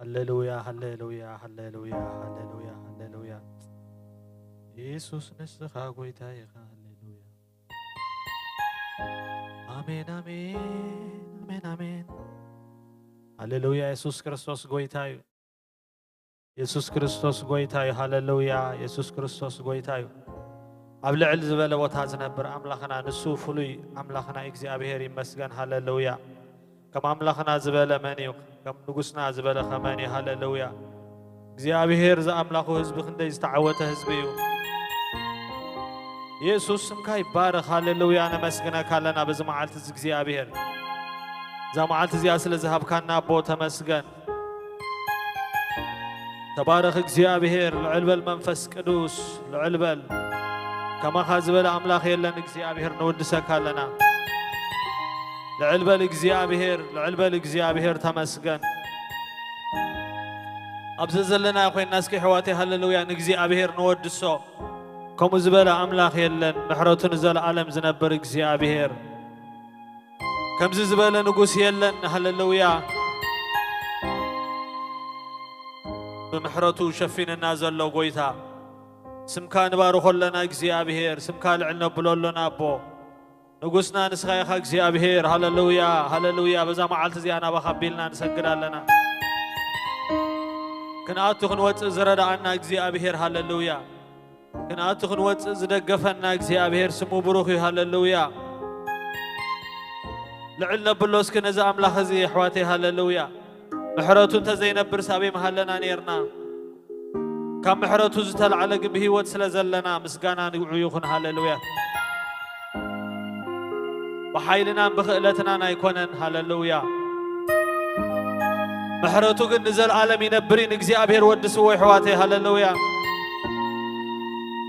ሃሌሉያ፣ ሃሌሉያ፣ ሃሌሉያ፣ ሃሌሉያ፣ ሃሌሉያ። ኢየሱስ ንስኻ ጎይታ ኢኻ። ሃሌሉያ። ኣሜን፣ ኣሜን፣ ኣሜን፣ ኣሜን። ሃሌሉያ። ኢየሱስ ክርስቶስ ጎይታ እዩ። ኢየሱስ ክርስቶስ ጎይታ እዩ። ሃሌሉያ። ኢየሱስ ክርስቶስ ጎይታ እዩ። ኣብ ልዕል ዝበለ ቦታ ዝነብር ኣምላኽና፣ ንሱ ፍሉይ ኣምላኽና እግዚኣብሔር ይመስገን። ሃሌሉያ። ከም ኣምላኽና ዝበለ መን እዩ? ከም ንጉስና ዝበለ ኸመን እዩ? ሃሌሉያ። እግዚኣብሔር ዝኣምላኹ ህዝቢ ክንደይ ዝተዓወተ ህዝቢ እዩ። ኢየሱስ ስምካ ይባረኽ። ሃሌሉያ። ነመስግነካ ኣለና በዚ መዓልቲ እዚ እግዚኣብሔር። እዛ መዓልቲ እዚኣ ስለ ዝሃብካና ኣቦ ተመስገን። ተባረኽ እግዚኣብሔር። ልዕል በል መንፈስ ቅዱስ፣ ልዕል በል። ከማኻ ዝበለ ኣምላኽ የለን እግዚኣብሔር፣ ንውድሰካ ኣለና። ልዕል በል እግዚኣብሔር፣ ልዕል በል እግዚኣብሔር፣ ተመስገን። ኣብዚ ዘለና ኮይንና እስኪ ኣሕዋተይ ሃሌሉያ ንእግዚኣብሔር ንወድሶ። ከምኡ ዝበለ ኣምላኽ የለን፣ ምሕረቱ ንዘለኣለም ዝነብር እግዚኣብሔር። ከምዚ ዝበለ ንጉስ የለን። ሃሌሉያ። ብምሕረቱ ሸፊንና ዘሎ ጎይታ፣ ስምካ ንባርኾ ኣለና እግዚኣብሔር፣ ስምካ ልዕል ነብሎ ኣሎና ኣቦ። ንጉስና ንስኻ ኢኻ እግዚኣብሔር። ሃሌሉያ፣ ሃሌሉያ። በዛ መዓልቲ እዚኣ ናባኻ ኣቢልና ንሰግድ ኣለና። ክንኣቱ ክንወፅእ ዝረዳኣና እግዚኣብሔር። ሃሌሉያ። ክንኣቱ ክንወፅእ ዝደገፈና እግዚኣብሔር ስሙ ብሩኽ እዩ። ሃሌሉያ። ልዕል ነብሎ እስኪ ነዚ ኣምላኽ እዚ ኣሕዋተይ። ሃሌሉያ። ምሕረቱ እንተዘይነብር ሳበይ ምሃለና ነይርና። ካብ ምሕረቱ ዝተላዕለ ግን ብህይወት ስለ ዘለና ምስጋና ንግዑ ይኹን። ሃሌሉያ። ብሓይልናን ብኽእለትናን ኣይኮነን። ሃሌሉያ። ምሕረቱ ግን ንዘለኣለም ይነብር እዩ። ንእግዚኣብሔር ወድስዎ ኣሕዋተይ። ሃሌሉያ።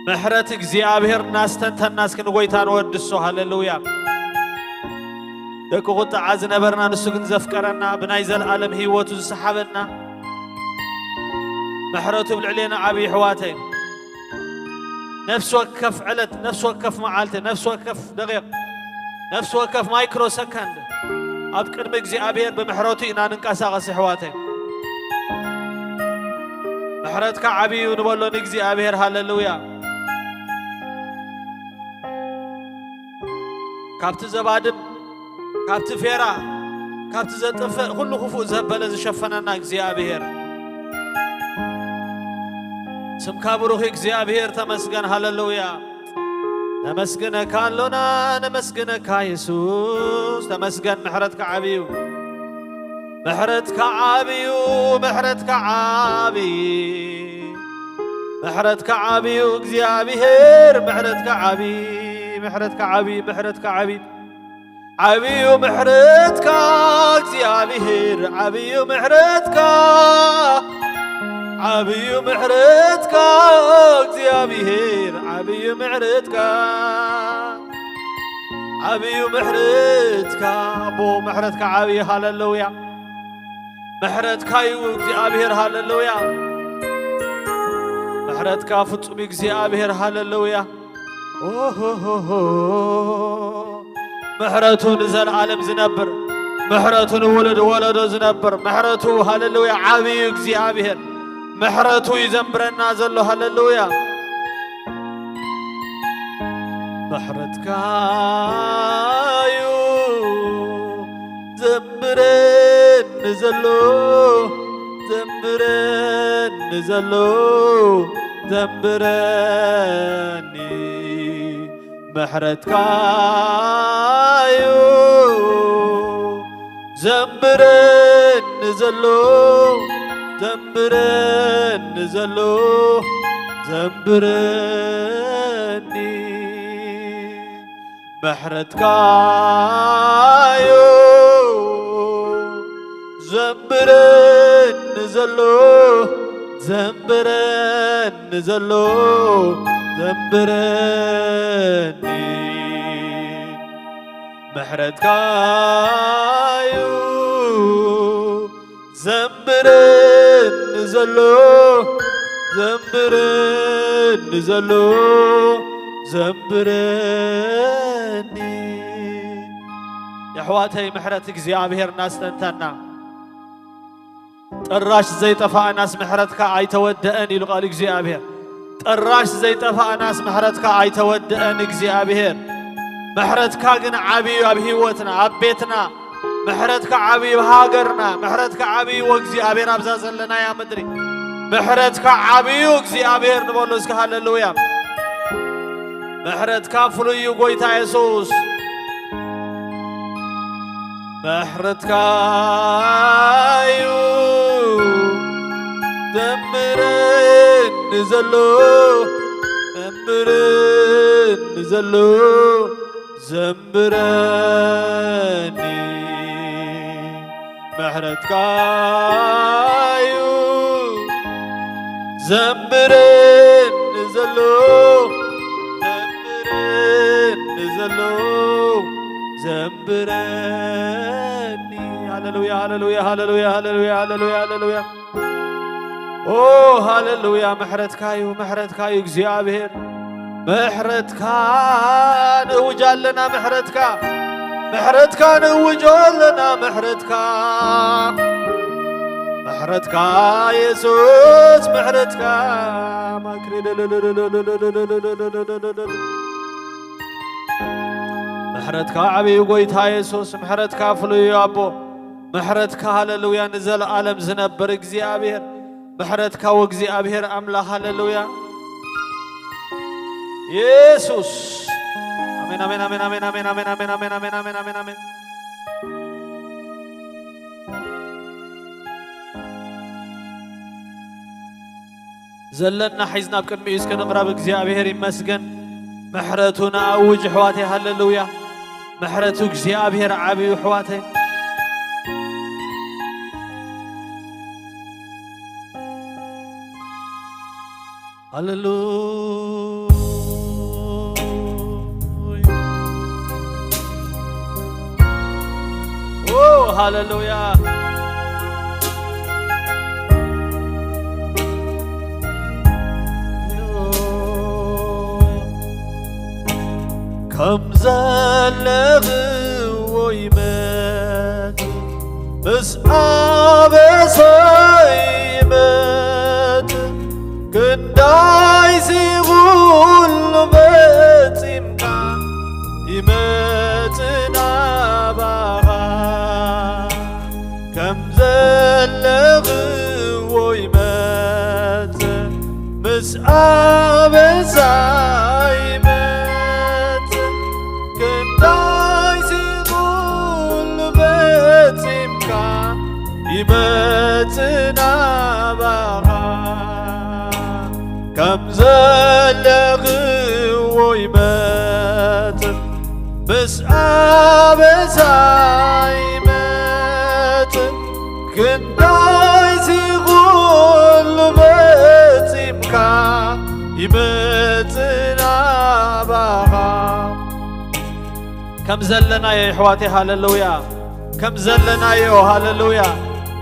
ምሕረት እግዚኣብሔር እናስተንተና እስኪ ንጎይታ ንወድሶ። ሃሌሉያ። ደቂ ቁጥዓ ዝነበርና ንሱ ግን ዘፍቀረና፣ ብናይ ዘለኣለም ህይወቱ ዝሰሓበና፣ ምሕረቱ ኣብ ልዕሌና ዓብዪ ኣሕዋተይ። ነፍሲ ወከፍ ዕለት፣ ነፍሲ ወከፍ መዓልቲ፣ ነፍሲ ወከፍ ደቂቕ፣ ነፍሲ ወከፍ ማይክሮ ሰከንድ ኣብ ቅድሚ እግዚኣብሔር ብምሕረቱ ኢና ንንቀሳቐስ ኣሕዋተይ። ምሕረትካ ዓብዪ እዩ ንበሎ ንእግዚኣብሔር። ሃሌሉያ። ካብቲ ዘባድም፣ ካብቲ ፌራ፣ ካብቲ ዘጥፍእ ኩሉ ክፉእ ዘበለ ዝሸፈነና እግዚኣብሔር። ስምካ ብሩኽ እግዚኣብሔር ተመስገን። ሃሌሉያ። ነመስግነካ ኣሎና፣ ነመስግነካ የሱስ። ተመስገን፣ ምሕረትካ ዓብዩ። ምሕረትካ ዓብዩ፣ ምሕረትካ ዓብዪ። ምሕረትካ ዓብዩ እግዚኣብሔር፣ ምሕረትካ ዓብዪ፣ ምሕረትካ ዓብዪ፣ ምሕረትካ ዓብዪ። ዓብዩ ምሕረትካ እግዚኣብሔር፣ ዓብዩ ምሕረትካ፣ ዓብዩ ምሕረትካ እግዚኣብሔር፣ ዓብዩ ምሕረትካ፣ ዓብዩ ምሕረትካ ኣቦ፣ ምሕረትካ ዓብዪ። ሃሌሉያ። ምሕረትካ እዩ እግዚኣብሔር። ሃሌሉያ። ምሕረትካ ፍጹም እግዚኣብሔር። ሃሌሉያ። ኦሆሆሆ። ምሕረቱ ንዘለኣለም ዝነብር፣ ምሕረቱ ንውሉድ ወለዶ ዝነብር፣ ምሕረቱ፣ ሃሌሉያ፣ ዓብዪ እዩ እግዚኣብሔር። ምሕረቱ እዩ ዘንብረና ዘሎ። ሃሌሉያ። ምሕረትካ እዩ ዘንብረኒ ዘሎ፣ ዘንብረኒ ዘሎ፣ ዘንብረኒ። ምሕረትካ እዩ ዘንብረኒ ዘሎ፣ ዘንብረኒ ዘሎ፣ ዘንብረኒ። ምሕረትካ እዩ ዘንብረኒ ዘሎ፣ ዘንብረኒ ዘሎ፣ ዘንብረኒ። ምሕረትካ እዩ ዘንብረኒ ዘሎ፣ ዘንብረኒ ዘሎ፣ ዘንብረኒ። የሕዋተይ፣ ምሕረት እግዚኣብሔር እናስተንተና፣ ጥራሽ ዘይጠፋእናስ ምሕረትካ ኣይተወደአን ኢሉ ቃል እግዚኣብሔር። ጥራሽ ዘይጠፋእናስ ምሕረትካ ኣይተወደአን እግዚኣብሔር። ምሕረትካ ግን ዓብዩ ኣብ ህይወትና፣ ኣብ ቤትና። ምሕረትካ ዓብዩ ኣብ ሃገርና። ምሕረትካ ዓብዩ እግዚኣብሔር ኣብዛ ዘለናያ ምድሪ። ምሕረትካ ዓብዩ እግዚኣብሔር ንበሎ እስከ ሃሌሉያ። ምሕረትካ ፍሉይ እዩ ጎይታ የሱስ። ምሕረትካ እዩ ዘምረኒ ዘሎ፣ ዘምረኒ ዘሎ፣ ዘምረኒ። ምሕረትካ እዩ ዘምረኒ ዘሎ፣ ዘምረኒ ዘሎ፣ ዘምረኒ። ሃሌሉያ፣ ሃሌሉያ፣ ሃሌሉያ፣ ሃሌሉያ፣ ሃሌሉያ፣ ሃሌሉያ። ኦ ሃሌሉያ፣ ምሕረትካ እዩ፣ ምሕረትካ እዩ እግዚኣብሔር። ምሕረትካ ንእውጅ ኣለና፣ ምሕረትካ፣ ምሕረትካ ንእውጅ ኣለና፣ ምሕረትካ፣ ምሕረትካ የሱስ፣ ምሕረትካ። ምሕረትካ ዓብዩ ጎይታ የሱስ፣ ምሕረትካ ፍሉይ እዩ ኣቦ። ምሕረትካ ሃሌሉያ ንዘለዓለም ዝነብር እግዚኣብሔር። ምሕረትካ ወእግዚኣብሔር ኣምላኽ ሃሌሉያ። የሱስ። ኣሜን፣ ኣሜን፣ ኣሜን፣ ኣሜን፣ ኣሜን፣ ኣሜን፣ ኣሜን፣ ኣሜን፣ ኣሜን፣ ኣሜን፣ ኣሜን፣ ኣሜን። ዘለና ሒዝና ኣብ ቅድሚኡ እስከ ንቕረብ። እግዚኣብሔር ይመስገን። ምሕረቱ ንኣውጅ ኣሕዋተይ፣ ሃሌሉያ። ምሕረቱ እግዚኣብሔር ዓብዩ ኣሕዋተይ። ሃሌሉያ። ኦ፣ ሃሌሉያ። ከም ዘለኽዎ ይመት ምስ ኣበሳይ ይመት ክንዳይ ሲጉል ፈጺምካ ይመጽእ ናባኻ። ከም ዘለኽዎ ይመጽእ ምስ ኣበሳይ ይመጽእ። ክንዳይ ሲጉል ፈጺምካ ይመጽእ ናባኻ። ከም ዘለኽዎ ይመጽእ ምስ ኣበሳይ ይመጽእ። ክንዳይ ሲጉል ፈጺምካ ይመጽእ ናባኻ። ከም ዘለናዮ ኣሕዋተይ፣ ሃሌሉያ። ከም ዘለናዮ፣ ሃሌሉያ።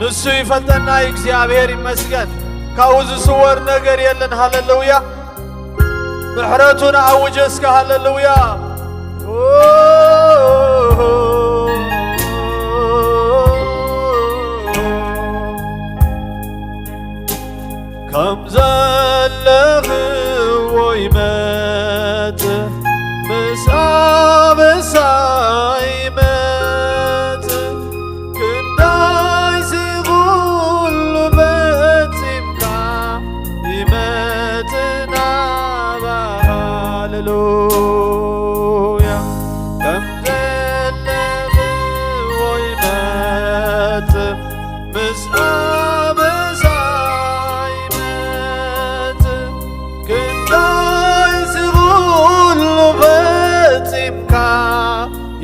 ንሱ ይፈልጠና እዩ፣ እግዚኣብሔር ይመስገን። ካብኡ ዝስወር ነገር የለን፣ ሃሌሉያ። ምሕረቱ ንኣውጀ እስከ፣ ሃሌሉያ። ከም ዘለኽዎ ይመጽእ፣ ምስ ኣበሳይ ይመጽእ፣ ክንዳይ ሲጉል ፈጺምካ ይመጽእ ናባኻ። ሃሌሉያ። ከም ዘለኽዎ ይመጽእ፣ ምስ ኣበሳይ ይመጽእ፣ ክንዳይ ሲጉል ፈጺምካ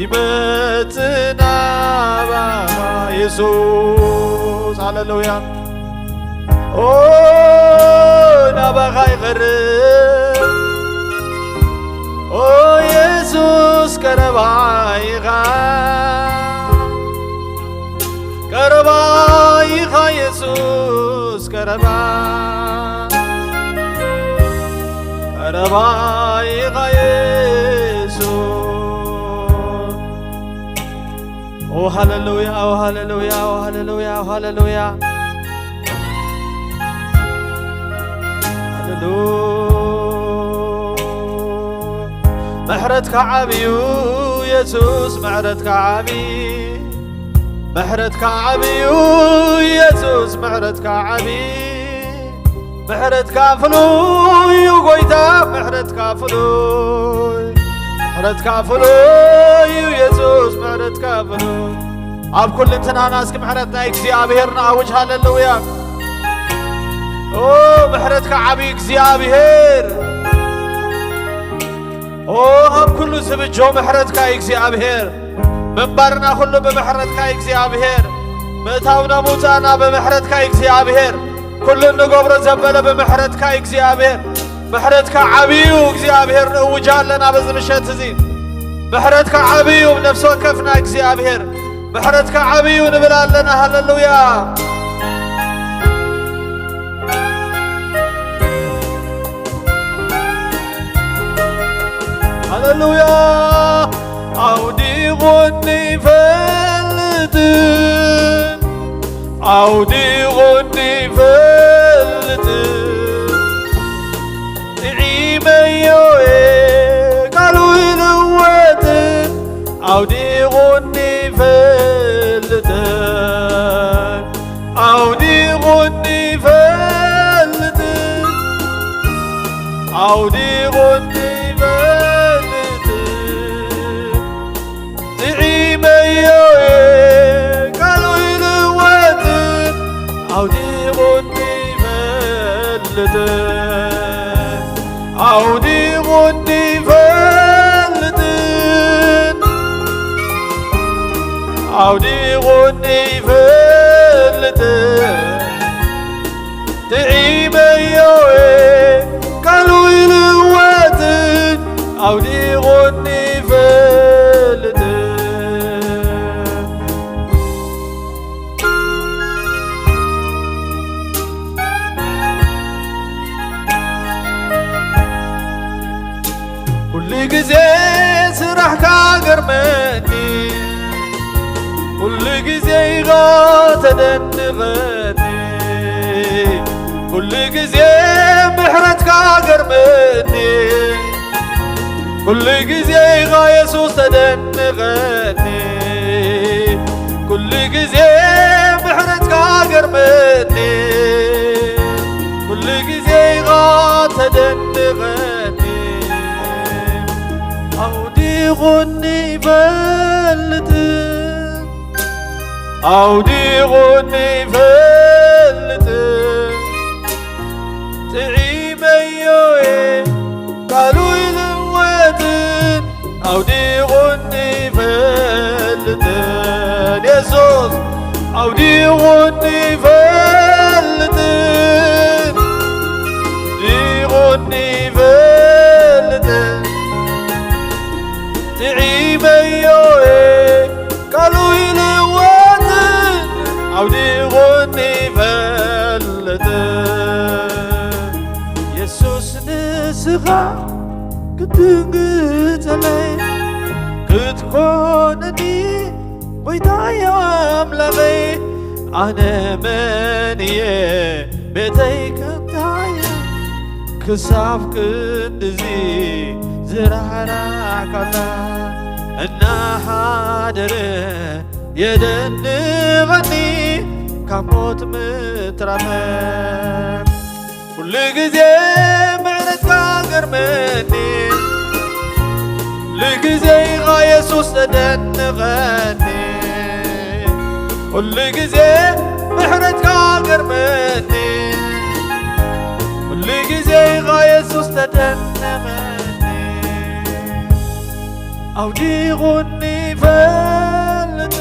ይመጽእ ናባኻ የሱስ። ሃሌሉያ። ኦ ናባኻ ይቐርብ፣ ኦ የሱስ ቀረባ ኢኻ፣ ቀረባ ኢኻ የሱስ፣ ቀረባ፣ ቀረባ ኢኻ የሱስ። ኦ ሃሌሉያ፣ ኦ ሃሌሉያ፣ ኦ ሃሌሉያ፣ ኦ ሃሌሉያ። ምሕረትካ ዓብዩ የሱስ፣ ምሕረትካ ዓብዩ፣ ምሕረትካ ዓብዩ የሱስ፣ ምሕረትካ ዓብዩ፣ ምሕረትካ ፍሉይ እዩ ጎይታ፣ ምሕረትካ ፍሉይ፣ ምሕረትካ ፍሉይ እዩ የሱስ፣ ምሕረትካ ፍሉይ። ኣብ ኩልንትናና እስኪ ምሕረት ናይ እግዚኣብሔር ንኣውጅ። ሃለሉያ። ኦ ምሕረትካ ዓብዪ እግዚኣብሔር። ኦ ኣብ ኩሉ ዝብጆ ምሕረትካ እግዚኣብሔር። ምንባርና ኩሉ ብምሕረትካ እግዚኣብሔር። ምእታውና ምውፃእና ብምሕረትካ እግዚኣብሔር። ኩሉ እንገብሮ ዘበለ ብምሕረትካ እግዚኣብሔር። ምሕረትካ ዓብዩ እግዚኣብሔር ንእውጃ ኣለና በዚ ምሸት እዚ። ምሕረትካ ዓብዩ ነፍሲ ወከፍና እግዚኣብሔር። ምሕረትካ ዓብዩ ንብል ኣለና። ሃለሉያ። ሃለሉያ። ኣውዲቑኒ ይፈልጥ፣ ኣውዲቑኒ ይፈልጥ፣ ጥዒመዮ እየ ቃሉ ይልወጥ፣ ኣውዲቑኒ ይፈልጥ፣ ኣውዲቑኒ ይፈልጥ፣ ኣውዲቑኒ ይፈልጥ። ጥዒመዮ እየ ቃሉ ይልወጥ፣ ኣውዲቑኒ ይፈልጥ፣ ኣውዲቑኒ ይፈልጥ፣ ኣውዲቑኒ ይፈልጥ። ጥዒመዮ ቃሉ ይልወጥ፣ ኣውዲቑኒ ይፈልጥ። ኩሉ ግዜ ስራሕካ ገርመኒ፣ ኩሉ ግዜ ኢኻ ተደንቐኒ፣ ኩሉ ግዜ ምሕረትካ ገርመኒ፣ ኩሉ ግዜ ኢኻ የሱስ ተደንቐኒ፣ ኩሉ ግዜ ምሕረትካ ገርመኒ፣ ኩሉ ግዜ ኢኻ ተደንቐኒ። ኣውዲቑኒ ይፈልጥ፣ ኣውዲቑኒ ይፈልጥ፣ ጥዒመዮ እየ ቃሉ ይልወጥን፣ ኣውዲቑኒ ይፈልጥን። የሱስ ኣውዲቑኒ ይፈልጥን፣ ኣውዲቑኒ ይፈልጥን፣ ጥዒመዮ እየ ቃሉ ይልወጥን፣ ኣውዲቑኒ ይፈልጥን። የሱስ ንስኻ ክትድንግጸለይ ክትኮነኒ ጎይታየ ኣምላኸይ፣ ኣነ መን እየ ቤተይ ከምታየ ክሳብ ክንድዚ ዝራራካላ እናሓደረ የደንቐኒ ካብ ሞት ምትራፈ። ኩሉ ግዜ ምሕረትካ ገርመኒ፣ ኩሉ ግዜ ኢኻ የሱስ ተደንቐኒ። ኩሉ ግዜ ምሕረትካ ገርመኒ፣ ኩሉ ግዜ ኢኻ የሱስ ተደንቐኒ። ኣውዲቑኒ ይፈልጥ፣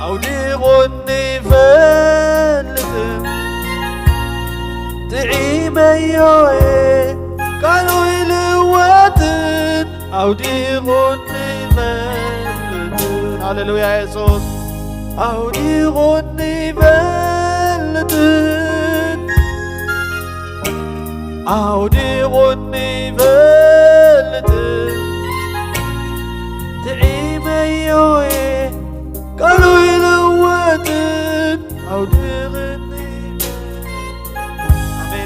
ኣውዲቑኒ ይፈልጥ፣ ጥዒመዮ እየ ቃሉ ይልወጥን፣ ኣውዲቑኒ ይፈልጥን። ሃሌሉያ የሱስ። ኣውዲቑኒ ይፈልጥን፣ ኣውዲቑኒ ይፈልጥን፣ ጥዒመዮ እየ ቃሉ ይልወጥን፣ ኣውዲቑኒ ይፈልጥን። ኣሜን።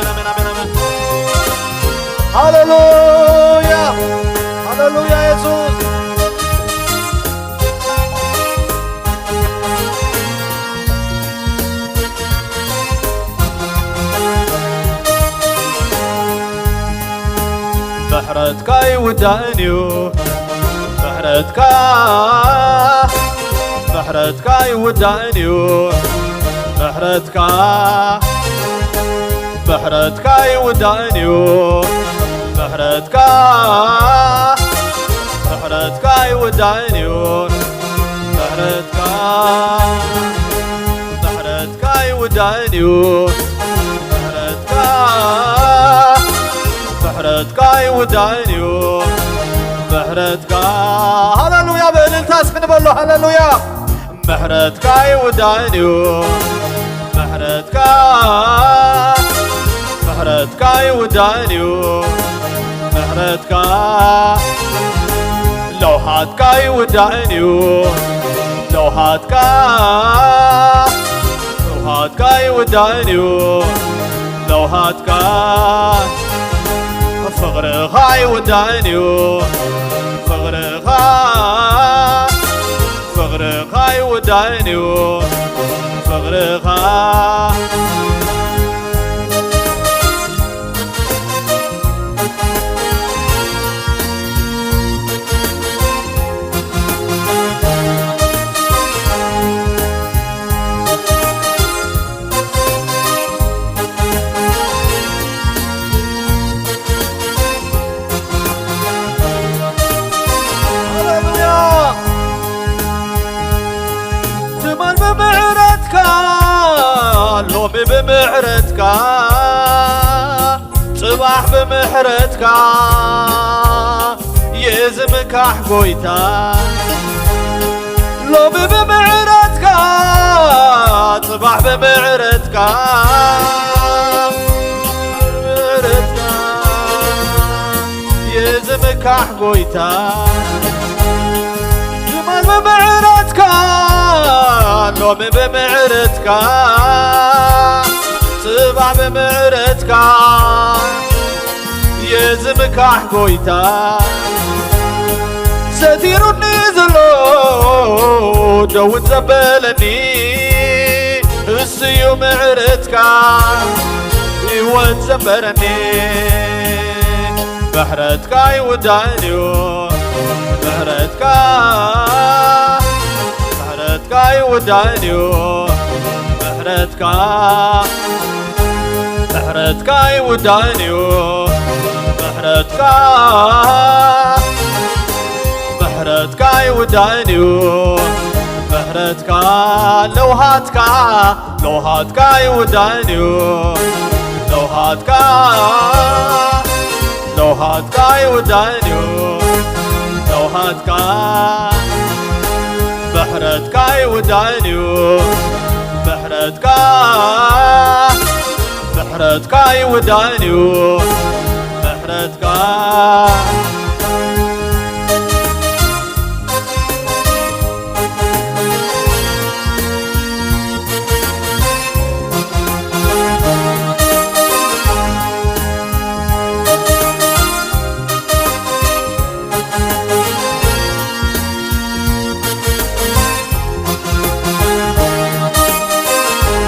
ኣሜን፣ ኣሜን፣ ኣሜን። ሃሌሉያ፣ ሃሌሉያ፣ የሱስ። ምሕረትካ ይውዳእን እዩ፣ ምሕረትካ፣ ምሕረትካ ይውዳእን እዩ፣ ምሕረትካ፣ ምሕረትካ ይውዳእን እዩ፣ ምሕረትካ፣ ምሕረትካ ይውዳእን እዩ፣ ምሕረትካ፣ ምሕረትካ ይውዳእን እዩ፣ ምሕረትካ፣ ምሕረትካ ይውዳእን እዩ፣ ምሕረትካ። ሃሌሉያ፣ ብእልልታ እስኪ ንበሎ፣ ሃሌሉያ። ምሕረትካ ይውዳእን እዩ፣ ምሕረትካ፣ ምሕረትካ ይውዳእን እዩ፣ ምሕረትካ። ለውሃትካ ይውዳእን እዩ፣ ለውሃትካ፣ ለውሃትካ ይውዳእን እዩ፣ ለውሃትካ። ፍቕርኻ ይውዳእን እዩ፣ ፍቕርኻ፣ ፍቕርኻ ይውዳእን እዩ፣ ፍቕርኻ። ሃሌሉያ። ትማል ብምሕረትካ፣ ሎሚ ብምሕረትካ፣ ጽባሕ ብምሕረትካ፣ የዝምካሕ ጎይታ። ሎሚ ብምሕረትካ፣ ጽባሕ ብምሕረትካ፣ ብምሕረትካ፣ የዝምካሕ ጎይታ። ትማል ብምሕረትካ፣ ሎሚ ብምሕረትካ፣ ጽባሕ ብምሕረትካ፣ የዝምካሕ ጎይታ። ሰቲሩኒ ዘሎ ደውን ዘበለኒ፣ እሱ እዩ ምሕረትካ ህይወት ዘንበረኒ። ምሕረትካ ይውዳእን እዩ፣ ምሕረትካ፣ ምሕረትካ ይውዳእን እዩ፣ ምሕረትካ፣ ምሕረትካ ይውዳእን እዩ፣ ምሕረትካ፣ ምሕረትካ ይውዳእን እዩ፣ ምሕረትካ። ለውሃትካ፣ ለውሃትካ ይውዳእን እዩ፣ ለውሃትካ፣ ለውሃትካ ይውዳእን እዩ፣ ለውሃትካ። ምሕረትካ ይውዳእን እዩ፣ ምሕረትካ፣ ምሕረትካ ይውዳእን እዩ፣ ምሕረትካ።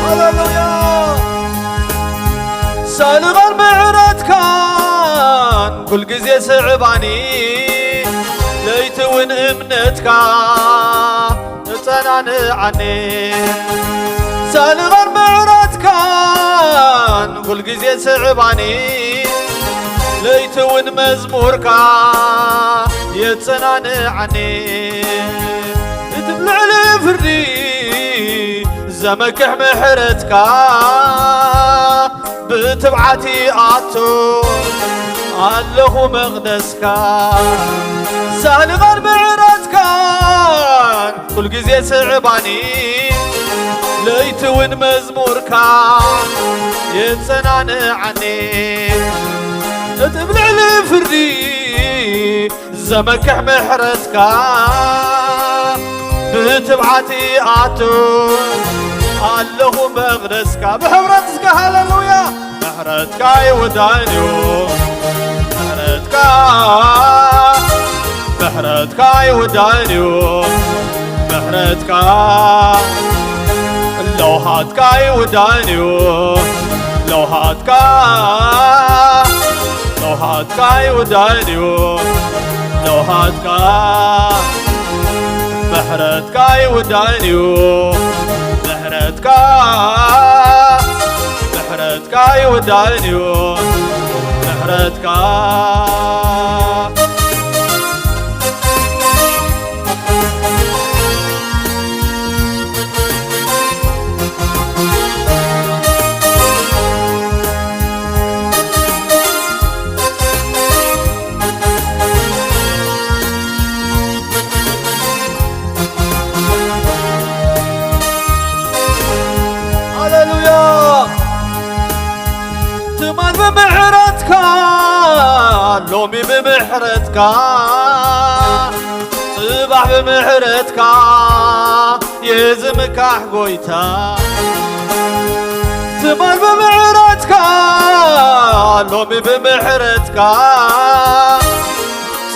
ሃሌሉያ። ሳልቓን ምሕረትካን ኩልግዜ ስዕባኒ፣ ለይቲ እውን እምነትካ እጸናንዓኒ። ሳልቓን ምሕረትካን ኩልግዜ ስዕባኒ፣ ለይቲ እውን መዝሙርካ የጸናንዓኒ። እቲ ብልዕሊ ፍርዲ ዘመክሕ ምሕረትካ፣ ብትብዓት ይኣቱ ኣለኹ መቕደስካ። ሳልቓን ምሕረትካን ኩልግዜ ስዕባኒ፣ ለይቲ እውን መዝሙርካ የጸናንዓኒ። እቲ ብልዕሊ ፍርዲ ዘመክሕ ምሕረትካ፣ ብትብዓት ይኣቱ ኣለኹ መቕደስካ። ብሕብረት እስከ ሃሌሉያ። ምሕረትካ ይውዳእን እዩ፣ ምሕረትካ፣ ምሕረትካ ይውዳእን እዩ፣ ምሕረትካ፣ ለውሃትካ ይውዳእን እዩ፣ ለውሃትካ፣ ለውሃትካ ይውዳእን እዩ፣ ለውሃትካ፣ ምሕረትካ ይውዳእን እዩ፣ ምሕረትካ፣ ምሕረትካ ይውዳእን እዩ፣ ምሕረትካ። ሃሌሉያ። ትማል ብምሕረትካ፣ ሎሚ ብምሕረትካ፣ ጽባሕ ብምሕረትካ የዝምካሕ ጎይታ። ትማል ብምሕረትካ፣ ሎሚ ብምሕረትካ፣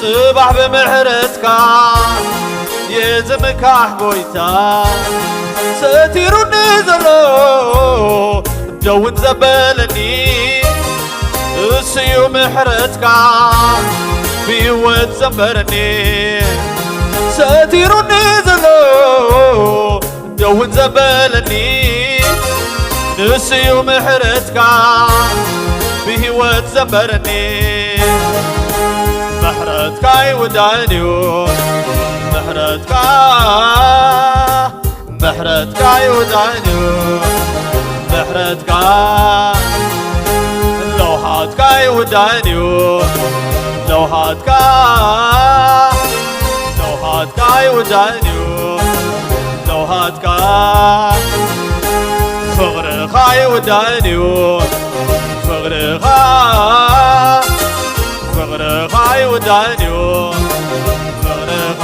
ጽባሕ ብምሕረትካ የዝምካሕ ጎይታ። ሰቲሩኒ ዘሎ ደውን ዘበለኒ፣ እሱዩ ምሕረትካ ብህይወት ዘንበረኒ። ሰቲሩኒ ዘሎ ደውን ዘበለኒ፣ ንሱዩ ምሕረትካ ብህይወት ዘንበረኒ። ምሕረትካ ይውዳእን እዩ፣ ምሕረትካ፣ ምሕረትካ ይውዳእን እዩ፣ ምሕረትካ፣ ለውሃትካ ይውዳእን እዩ፣ ለውሃትካ፣ ለውሃትካ ይውዳእን እዩ፣ ለውሃትካ፣ ፍቕርኻ ይውዳእን እዩ፣ ፍቕርኻ፣ ፍቕርኻ ይውዳእን እዩ፣ ፍቕርኻ።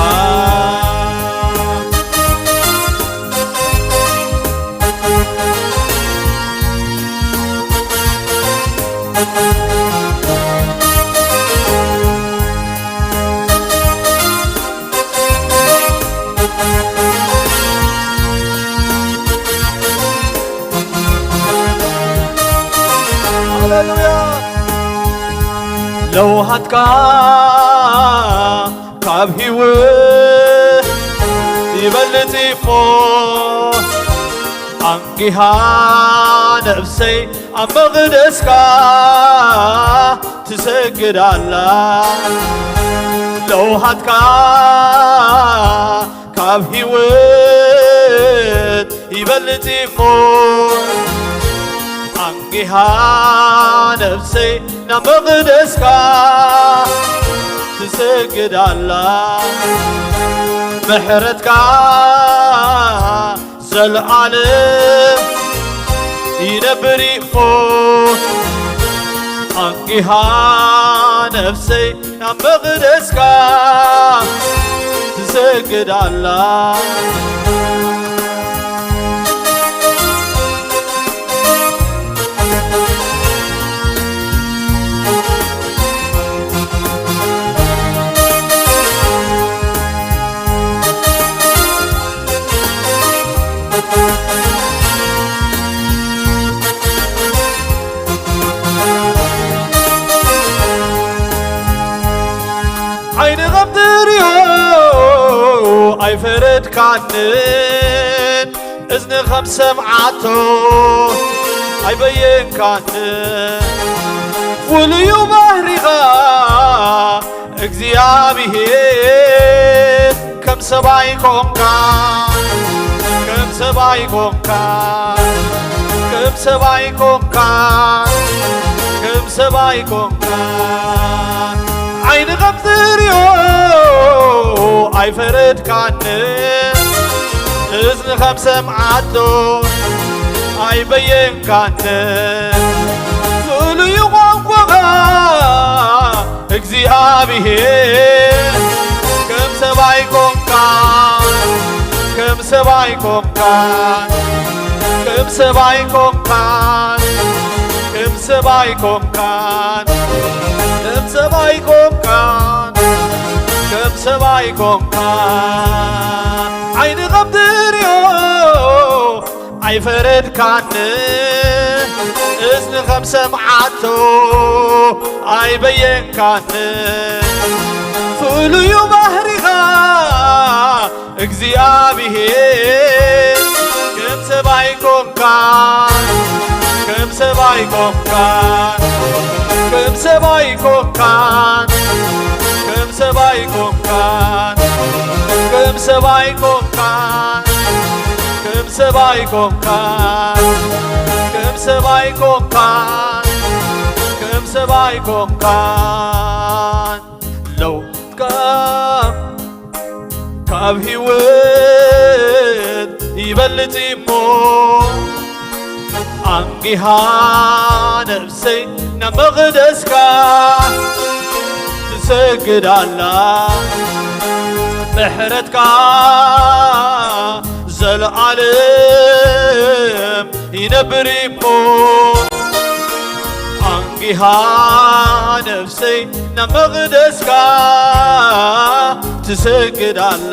ሃሌሉያ። ለውሃትካ ካብ ህይወት ይበልጽ እሞ፣ ኣንጊሃ ነፍሰይ ኣብ መቕደስካ ትሰግድ ኣላ። ለውሃትካ ካብ ህይወት ይበልጽ እሞ፣ ኣንጊሃ ነፍሰይ ናብ መቕደስካ ትሰግድ ኣላ። ምሕረትካ ዘለዓለም ይነብር እሞ፣ ኣንጊሃ ነፍሰይ ናብ መቕደስካ ትሰግድ ኣላ። ዓይኒ ከም ትርእዮ ኣይፈረድካንን፣ እዝኒ ከም ሰምዓቶ ኣይበየንካንን። ፍሉዩ ባህሪኻ እግዚኣብሔር፣ ከም ሰብኣይ ኮንካ፣ ከም ሰብኣይ ኮንካ፣ ከም ሰብኣይ ኮንካ፣ ከም ሰብኣይ ኮንካ። ዓይኒ ከም ዝርእዮ ኣይፈረድካንን፣ እዝኒ ከም ሰምዓቶ ኣይበየንካንን። ፍሉይ ቋንቋኻ እግዚኣብሔር፣ ከም ሰብኣይ ኮንካ፣ ከም ሰብኣይ ኮንካ፣ ከም ሰብኣይ ኮንካ፣ ከም ሰብ ኣይኮንካን፣ ከም ሰብ ኣይኮንካን፣ ከም ሰብ ኣይኮንካን። ዓይኒ ከም ትርእዮ ኣይፈረድካን፣ እዝኒ ከም ሰምዓቶ ኣይበየንካን። ፍሉዩ ባህሪኻ እግዚኣብሔር፣ ከም ሰብ ኣይኮንካን፣ ከም ሰብ ኣይኮንካን፣ ከም ሰብ ኣይኮንካን፣ ከም ሰብ ኣይኮንካን፣ ከም ሰብ ኣይኮንካን፣ ከም ሰብ ኣይኮንካን፣ ከም ሰብ ኣይኮንካን፣ ከም ሰብ ኣይኮንካን። ለውጥካ ካብ ህይወት ይበልጽ እሞ፣ ኣንጊሃ ነፍሰይ ናብ መቕደስካ ትሰግድ ኣላ። ምሕረትካ ዘለኣለም ይነብር እሞ፣ ኣንጊሃ ነፍሰይ ናብ መቕደስካ ትሰግድ ኣላ።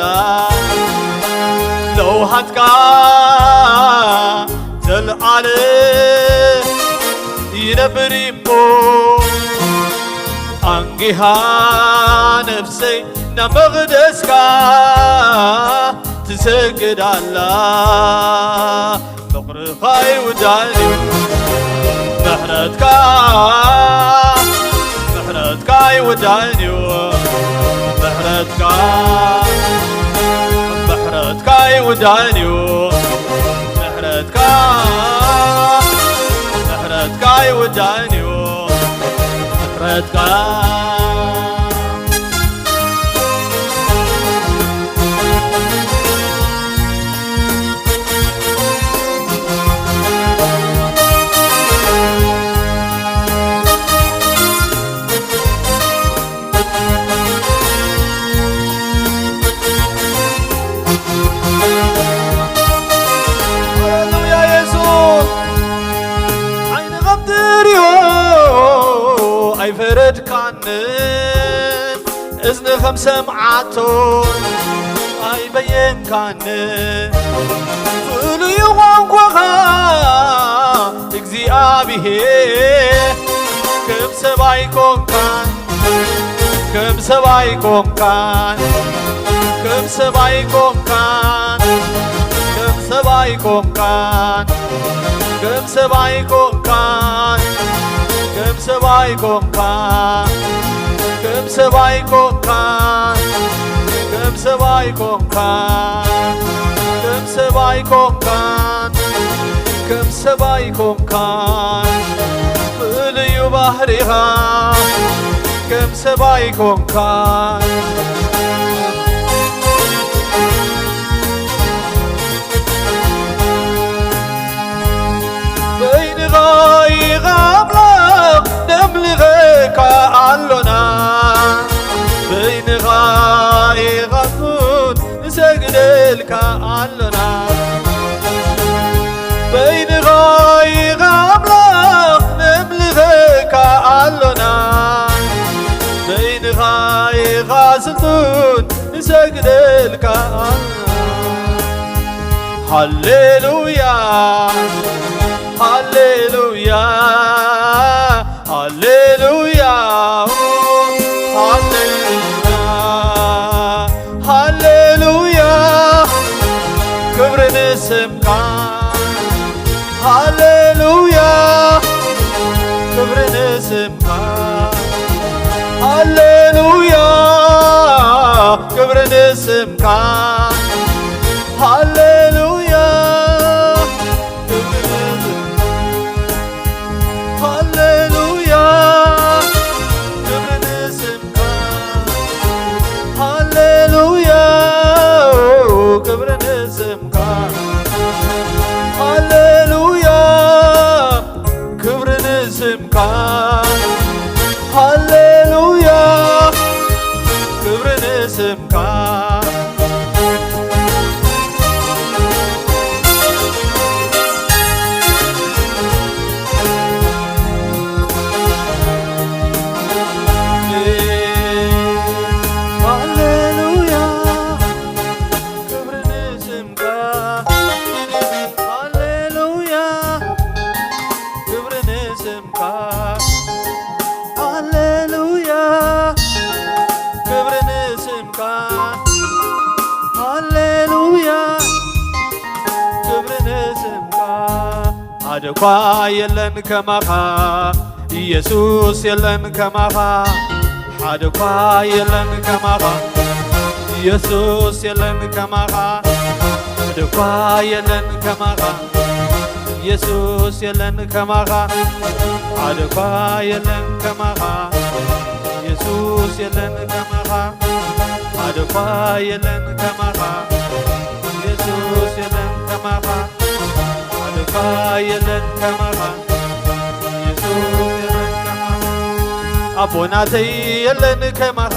ለውሃትካ ዘለኣለም ይነብር እሞ፣ ኣንጊሃ ነፍሰይ ናብ መቕደስካ ትሰግድ ኣላ። ፍቕርኻ ይውዳእን እዩ፣ ምሕረትካ፣ ምሕረትካ ይውዳእን እዩ፣ ምሕረትካ፣ ምሕረትካ ይውዳእን እዩ፣ ምሕረትካ፣ ምሕረትካ ይውዳእን እዩ፣ ምሕረትካ። ሃሌሉያ የሱስ። ዓይኒ ከም ትርእዮ ኣይፈረድካን፣ እዝኒ ከም ሰምዓቶ ኣይበየንካን። ፍሉይ ቋንቋኻ እግዚኣብሔር፣ ከም ሰብ ኣይኮንካን፣ ከም ሰብ ኣይኮንካን፣ ከም ሰብ ኣይኮንካን፣ ከም ሰብ ኣይኮንካን፣ ከም ሰብ ኣይኮንካን፣ ከም ሰብ ኣይኮንካን፣ ከም ሰብ ኣይኮንካን፣ ከም ሰብ ኣይኮንካን፣ ከም ሰብ ኣይኮንካን፣ ከም ሰብ ኣይኮንካን። ፍሉይ እዩ ባህሪኻ፣ ከም ሰብ ኣይኮንካን። በይንኻ ኢኻ ኣምላኽ፣ ነምልኸካ ኣሎና። በይንኻ ኢኻ ንጉስ፣ ንሰግደልካ ኣሎና። በይንኻ ኢኻ ኣምላኽ፣ ነምልኸካ ኣሎና። በይንኻ ኢኻ ስልጡን፣ ንሰግደልካ ኣሎና። ሃሌሉያ፣ ሃሌሉያ፣ ሃሌሉያ፣ ሃሌሉያ፣ ሃሌሉያ፣ ክብሪ ንስምካ። ሃሌሉያ፣ ክብሪ ንስምካ። ሃሌሉያ፣ ክብሪ ንስምካ። ሃሌሉያ፣ ክብሪ ንስምካ። ሃሌሉያ፣ ክብሪ ንስምካ። ሃሌሉያ፣ ክብሪ ንስምካ። ሃሌሉያ፣ ክብሪ ንስምካ። ሃሌሉያ፣ ክብሪ ንስምካ። ሓደ እኳ የለን ከማኻ ኢየሱስ፣ የለን ከማኻ። ሓደ እኳ የለን ከማኻ ኢየሱስ፣ የለን ከማኻ። ሓደ እኳ የለን ከማኻ ኢየሱስ፣ የለን ከማኻ። ሓደ እኳ የለን ከማኻ ኢየሱስ፣ የለን ከማኻ። ሓደ እኳ የለን ከማኻ ኢየሱስ፣ የለን ከማኻ። ሓደ እኳ የለን ከማኻ ኢየሱስ፣ የለን ከማኻ። ኣቦናተይ የለን ከማኻ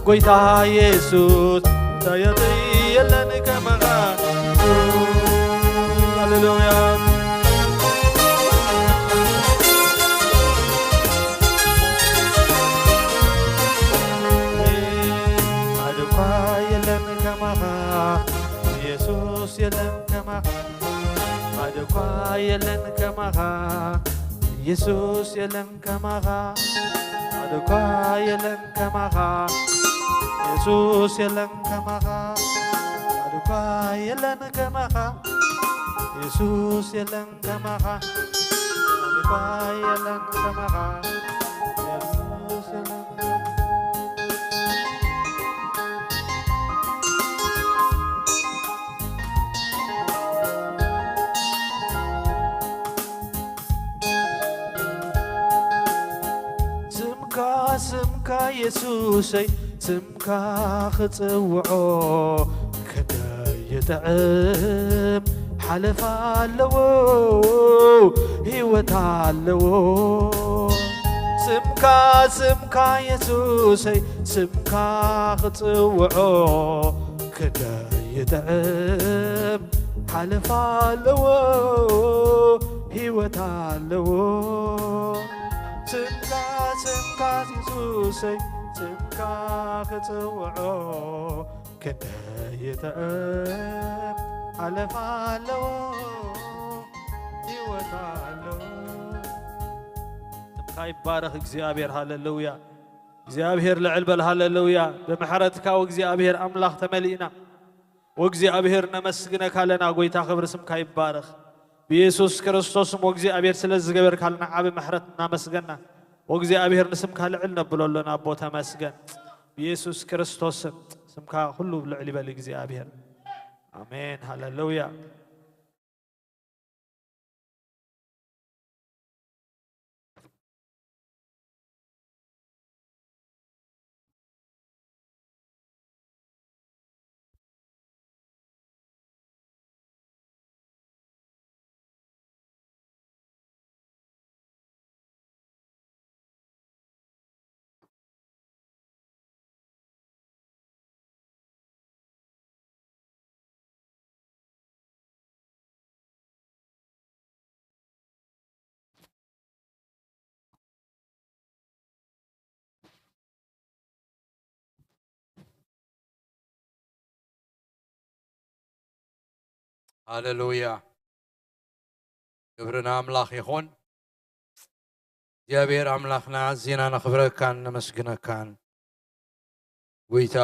ጎይታ ኢየሱስ፣ ጎይታየተይ የለን ከማኻ። ሃሌሉያ። ሓደ እኳ የለን ከማኻ ኢየሱስ፣ የለን ከማኻ። ሓደ እኳ የለን ከማኻ ኢየሱስ፣ የለን ከማኻ። ሓደ እኳ የለን ከማኻ ኢየሱስ፣ የለን ከማኻ። ሓደ እኳ የለን ከማኻ ኢየሱስ፣ የለን ከማኻ። ሓደ እኳ የለን ከማኻ ኢየሱስ፣ የለን ከማኻ። ስምካ፣ ስምካ የሱሰይ፣ ስምካ ክጽውዖ ክንደይ ይጥዕም። ሓለፋ ኣለዎ፣ ህይወት ኣለዎ። ስምካ፣ ስምካ የሱሰይ፣ ስምካ ክጽውዖ ክንደይ ይጥዕም። ሓለፋ ኣለዎ፣ ህይወት ኣለዎ። ስምካ፣ ስምካ የሱሰይ፣ ስምካ ክጽውዖ ክንደይ ይጥዕም። ሓለፋ ኣለዎ፣ ህይወት ኣለዎ። ስምካ ይባረኽ እግዚኣብሔር። ሃሌሉያ። እግዚኣብሔር ልዕል በል። ሃሌሉያ። ብምሕረትካ ወእግዚኣብሔር ኣምላኽ ተመሊእና። ወእግዚኣብሔር ነመስግነካ ኣለና። ጎይታ ክብሪ ስምካ ይባረኽ። ብኢየሱስ ክርስቶስ ስም ወእግዚኣብሔር ስለ ዝገበርካልና ዓቢ ምሕረት እናመስገና ወእግዚኣብሔር ንስምካ ልዕል ነብሎ ኣለና። ኣቦ ተመስገን። ብኢየሱስ ክርስቶስ ስም ስምካ ኩሉ ልዕል ይበል እግዚኣብሔር። ኣሜን። ሃሌሉያ። ሃሌሉያ። ክብሪ ንኣምላኽ ይኹን። እግዚኣብሔር ኣምላኽና ኣዚና ነኽብረካን ነመስግነካን። ጎይታ፣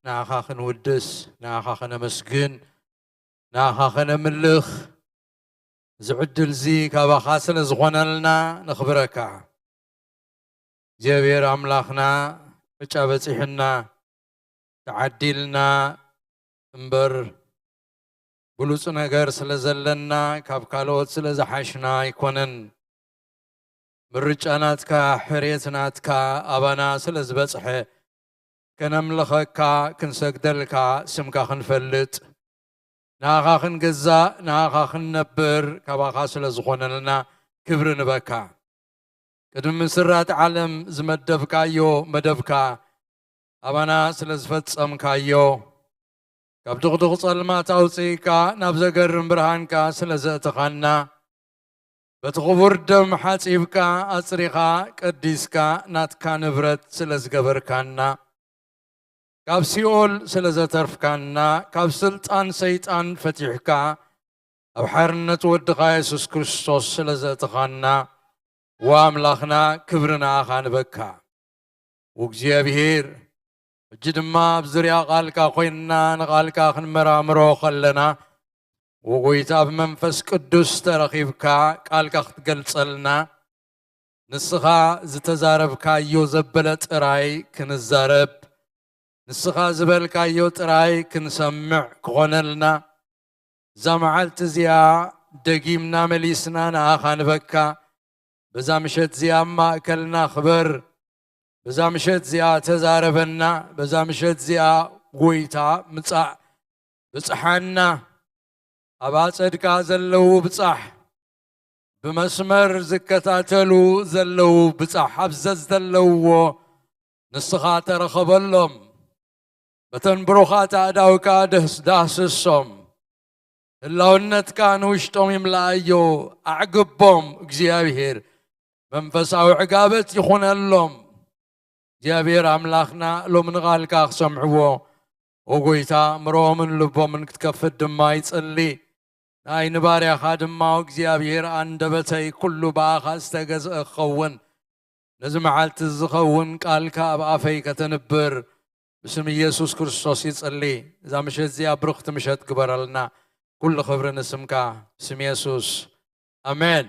ንኣኻ ክንውድስ፣ ንኣኻ ከነመስግን፣ ንኣኻ ከነምልኽ፣ እዚ ዕድል እዚ ካባኻ ስለ ዝኾነልና ነኽብረካ። እግዚኣብሔር ኣምላኽና፣ ዕጫ በጺሑና፣ ተዓዲልና እምበር፣ ብሉጽ ነገር ስለ ዘለና፣ ካብ ካልኦት ስለ ዝሓሽና ኣይኮነን። ምርጫ ናትካ፣ ሕርየት ናትካ ኣባና ስለ ዝበጽሐ፣ ከነምልኸካ፣ ክንሰግደልካ፣ ስምካ ክንፈልጥ፣ ንኣኻ ክንግዛእ፣ ንኣኻ ክንነብር፣ ካባኻ ስለ ዝኾነልና ክብሪ ንበካ። ቅድሚ ምስራት ዓለም ዝመደብካዮ መደብካ ኣባና ስለ ዝፈጸምካዮ፣ ካብ ድቕድቕ ጸልማት ኣውጺእካ ናብ ዘገርም ብርሃንካ ስለ ዘእተኻና፣ በቲ ክቡር ደም ሓጺብካ፣ ኣጽሪኻ፣ ቀዲስካ፣ ናትካ ንብረት ስለ ዝገበርካና፣ ካብ ሲኦል ስለ ዘተርፍካና፣ ካብ ስልጣን ሰይጣን ፈቲሕካ፣ ኣብ ሓርነት ወድኻ የሱስ ክርስቶስ ስለ ዘእተኻና፣ ወኣምላኽና ክብሪ ንኣኻ ንበካ። ወእግዚኣብሔር፣ ሕጂ ድማ ኣብ ዙርያ ቃልካ ኮይንና ንቃልካ ክንመራምሮ ከለና፣ ወጎይታ ብመንፈስ ቅዱስ ተረኺብካ ቃልካ ክትገልጸልና፣ ንስኻ ዝተዛረብካዮ ዘበለ ጥራይ ክንዛረብ፣ ንስኻ ዝበልካዮ ጥራይ ክንሰምዕ ክኾነልና፣ እዛ መዓልቲ እዚኣ ደጊምና መሊስና ንኣኻ ንበካ። በዛ ምሸት እዚኣ ኣብ ማእከልና ክበር። በዛ ምሸት እዚኣ ተዛረበና። በዛ ምሸት እዚኣ ጎይታ ምጻእ፣ ብጽሓና። ኣብ ኣጸድካ ዘለዉ ብጻሕ፣ ብመስመር ዝከታተሉ ዘለዉ ብጻሕ፣ ኣብ ዘዝ ዘለውዎ ንስኻ ተረኸበሎም። በተን ብሩኻት ኣእዳውካ ደስ-፣ ዳህስሶም። ህላውነትካ ንውሽጦም ይምልኣዮ፣ ኣዕግቦም። እግዚኣብሔር መንፈሳዊ ዕጋበት ይኹነሎም። እግዚኣብሔር ኣምላኽና ሎሚ ንቓልካ ክሰምዕዎ፣ ኦ ጎይታ፣ ምሮምን ልቦምን ክትከፍት ድማ ይጽሊ። ናይ ንባርያኻ ድማ፣ ኦ እግዚኣብሔር፣ ኣንደበተይ ኩሉ ብኣኻ ዝተገዝአ ክኸውን፣ ነዚ መዓልቲ ዝኸውን ቃልካ ኣብ ኣፈይ ከተንብር፣ ብስም ኢየሱስ ክርስቶስ ይጽሊ። እዛ ምሸት እዚኣ ብርኽቲ ምሸት ግበረልና። ኩሉ ክብሪ ንስምካ፣ ብስም የሱስ። ኣሜን።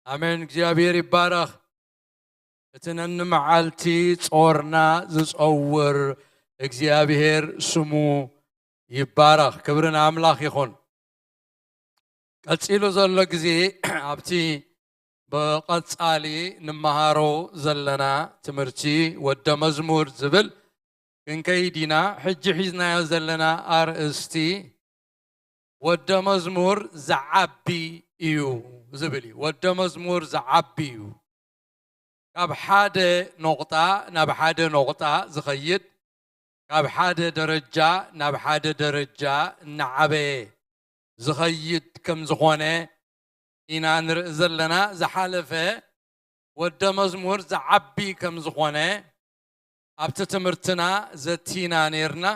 ኣሜን። እግዚኣብሔር ይባረኽ። እቲ ነንመዓልቲ ጾርና ዝጸውር እግዚኣብሔር ስሙ ይባረኽ። ክብሪ ንኣምላኽ ይኹን። ቀጺሉ ዘሎ ግዜ ኣብቲ ብቐጻሊ ንመሃሮ ዘለና ትምህርቲ ወደ መዝሙር ዝብል ክንከይድ ኢና። ሕጂ ሒዝናዮ ዘለና ኣርእስቲ ወደ መዝሙር ዝዓቢ እዩ ዝብል እዩ። ወደ መዝሙር ዝዓቢ እዩ። ካብ ሓደ ነቑጣ ናብ ሓደ ነቑጣ ዝኸይድ፣ ካብ ሓደ ደረጃ ናብ ሓደ ደረጃ እናዓበየ ዝኸይድ ከም ዝኾነ ኢና ንርኢ ዘለና። ዝሓለፈ ወደ መዝሙር ዝዓቢ ከም ዝኾነ ኣብቲ ትምህርትና ዘቲና ነይርና።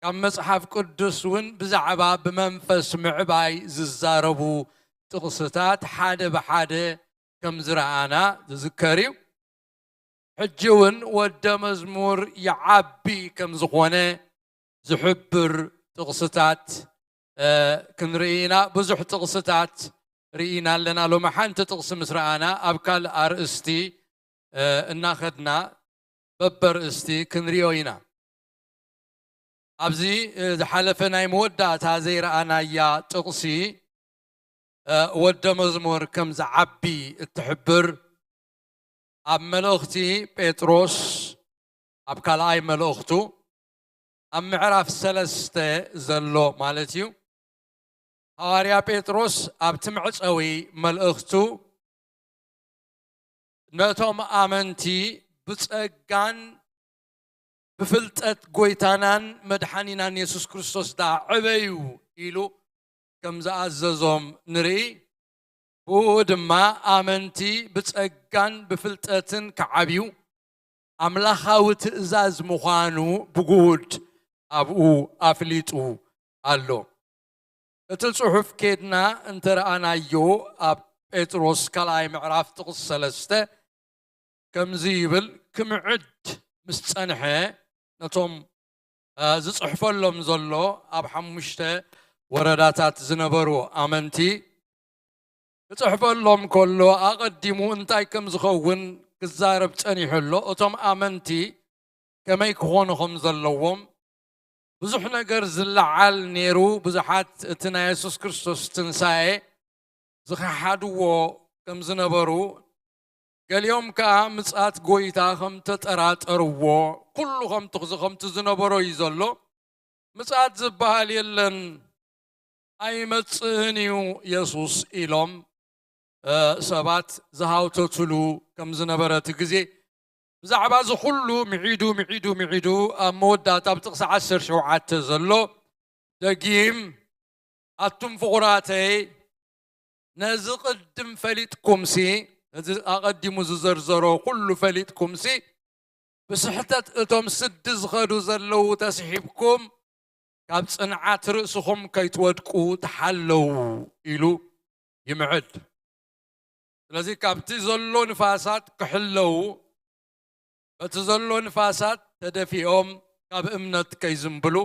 ካብ መጽሓፍ ቅዱስ እውን ብዛዕባ ብመንፈስ ምዕባይ ዝዛረቡ ጥቕስታት ሓደ ብሓደ ከም ዝረኣና ዝዝከር እዩ። ሕጂ እውን ወደ መዝሙር ይዓቢ ከም ዝኾነ ዝሕብር ጥቕስታት፣ እ፣ ክንርኢ ኢና። ብዙሕ ጥቕስታት ርኢና ኣለና። ሎሚ ሓንቲ ጥቕሲ ምስ ረኣና፣ ኣብ ካልእ ኣርእስቲ፣ እ፣ እናኸድና በበርእስቲ ክንሪኦ ኢና። ኣብዚ፣ እ፣ ዝሓለፈ ናይ መወዳእታ ዘይረኣናያ ጥቕሲ፣ እ፣ ወደ መዝሙር ከም ዝዓቢ እትሕብር ኣብ መልእኽቲ ጴጥሮስ፣ ኣብ ካልኣይ መልእኽቱ፣ ኣብ ምዕራፍ ሰለስተ ዘሎ ማለት እዩ። ሃዋርያ ጴጥሮስ ኣብቲ መዕጸዊ መልእኽቱ፣ ነቶም ኣመንቲ ብጸጋን ብፍልጠት ጎይታናን መድሓኒናን የሱስ ክርስቶስ ደኣ ዕበዩ ኢሉ ከም ዝኣዘዞም ንርኢ። ብኡ ድማ ኣመንቲ ብጸጋን ብፍልጠትን ክዓብዩ ኣምላኻዊ ትእዛዝ ምዃኑ ብግሁድ ኣብኡ ኣፍሊጡ ኣሎ። እቲ ጽሑፍ ኬድና እንተ ረኣናዮ፣ ኣብ ጴጥሮስ ካልኣይ ምዕራፍ ጥቕሲ ሰለስተ ከምዚ ይብል፣ ክምዕድ ምስ ጸንሐ፣ ነቶም፣ እ፣ ዝጽሕፈሎም ዘሎ ኣብ ሓሙሽተ ወረዳታት ዝነበሩ ኣመንቲ ክጽሕፈሎም ከሎ፣ ኣቐዲሙ እንታይ ከም ዝኸውን ክዛረብ ጸኒሑ ኣሎ። እቶም ኣመንቲ ከመይ ክኾኑ ከም ዘለዎም ብዙሕ ነገር ዝለዓል ነይሩ። ብዙሓት እቲ ናይ የሱስ ክርስቶስ ትንሳኤ ዝኸሓድዎ ከም ዝነበሩ፣ ገሊኦም ከኣ ምጽኣት ጐይታ ከም ተጠራጠርዎ፣ ኩሉ ከምቲ፣ ከምቲ ዝነበሮ እዩ ዘሎ። ምጽኣት ዝበሃል የለን፣ ኣይመጽእን እዩ የሱስ ኢሎም፣ እ፣ ሰባት ዝሃውተትሉ ከም ዝነበረ እቲ ግዜ፣ ብዛዕባ እዚ ኩሉ ምዒዱ፣ ምዒዱ፣ ምዒዱ፣ ኣብ መወዳእታ ኣብ ጥቕሲ ዓሰርተ ሸውዓተ ዘሎ ደጊም፣ ኣቱም ፍቑራተይ፣ ነዚ ቅድም ፈሊጥኩምሲ፣ ነዚ ኣቐዲሙ ዝዘርዘሮ ኩሉ ፈሊጥኩምሲ፣ ብስሕተት እቶም ስዲ ዝኸዱ ዘለዉ ተስሒብኩም፣ ካብ ጽንዓት ርእስኹም ከይትወድቁ ተሓለዉ ኢሉ ይምዕድ። ስለዚ ካብቲ ዘሎ ንፋሳት ክሕለዉ፣ በቲ ዘሎ ንፋሳት ተደፊኦም ካብ እምነት ከይዝንብሉ፣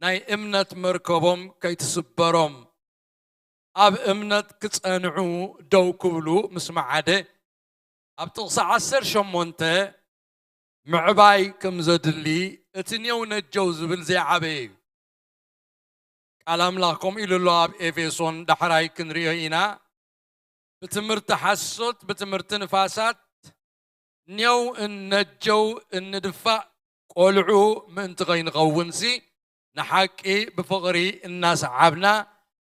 ናይ እምነት መርከቦም ከይትስበሮም ኣብ እምነት ክጸንዑ ደው ክብሉ ምስ መዓደ፣ ኣብ ጥቕሲ ዓሰርተ ሸሞንተ ምዕባይ ከም ዘድሊ እቲ ኔው ነጀው ዝብል ዘይዓበየ እዩ። ቃል ኣምላኽ ከምኡ ኢሉ ኣሎ ኣብ ኤፌሶን፣ ዳሕራይ ክንሪኦ ኢና። ብትምህርቲ ሓሶት፣ ብትምህርቲ ንፋሳት ኔው እነጀው እንድፋእ ቆልዑ ምእንቲ ከይንኸውንሲ፣ ንሓቂ ብፍቕሪ እናሰዓብና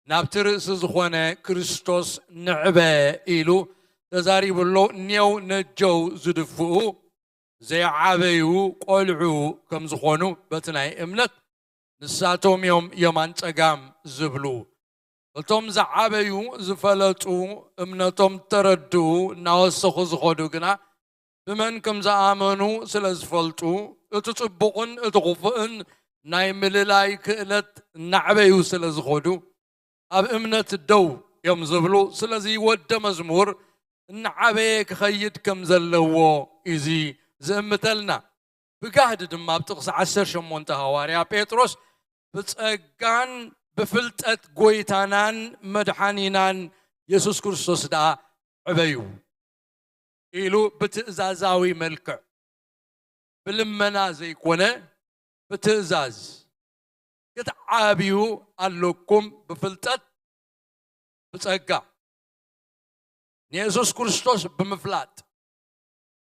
ናብቲ ርእሲ ዝኾነ ክርስቶስ ንዕበ ኢሉ ተዛሪቡ ኣሎ። ኔው ነጀው ዝድፍኡ ዘይዓበዩ ቆልዑ ከም ዝኾኑ በቲ ናይ እምነት ንሳቶም እዮም የማን ጸጋም ዝብሉ። እቶም ዝዓበዩ ዝፈለጡ እምነቶም ተረድኡ እናወሰኹ ዝኸዱ ግና ብመን ከም ዝኣመኑ ስለ ዝፈልጡ እቲ ጽቡቕን እቲ ክፉእን ናይ ምልላይ ክእለት እናዕበዩ ስለ ዝኸዱ ኣብ እምነት ደው እዮም ዝብሉ። ስለዚ ወደ መዝሙር እናዓበየ ክኸይድ ከም ዘለዎ እዚ ዝእምተልና። ብጋህዲ ድማ ኣብ ጥቕሲ ዓሰርተ ሸሞንተ ሃዋርያ ጴጥሮስ ብጸጋን ብፍልጠት ጎይታናን መድሓኒናን የሱስ ክርስቶስ ደኣ ዕበዩ ኢሉ ብትእዛዛዊ መልክዕ ብልመና ዘይኮነ ብትእዛዝ ክትዓብዩ ኣለኩም ብፍልጠት ብጸጋ ንየሱስ ክርስቶስ ብምፍላጥ።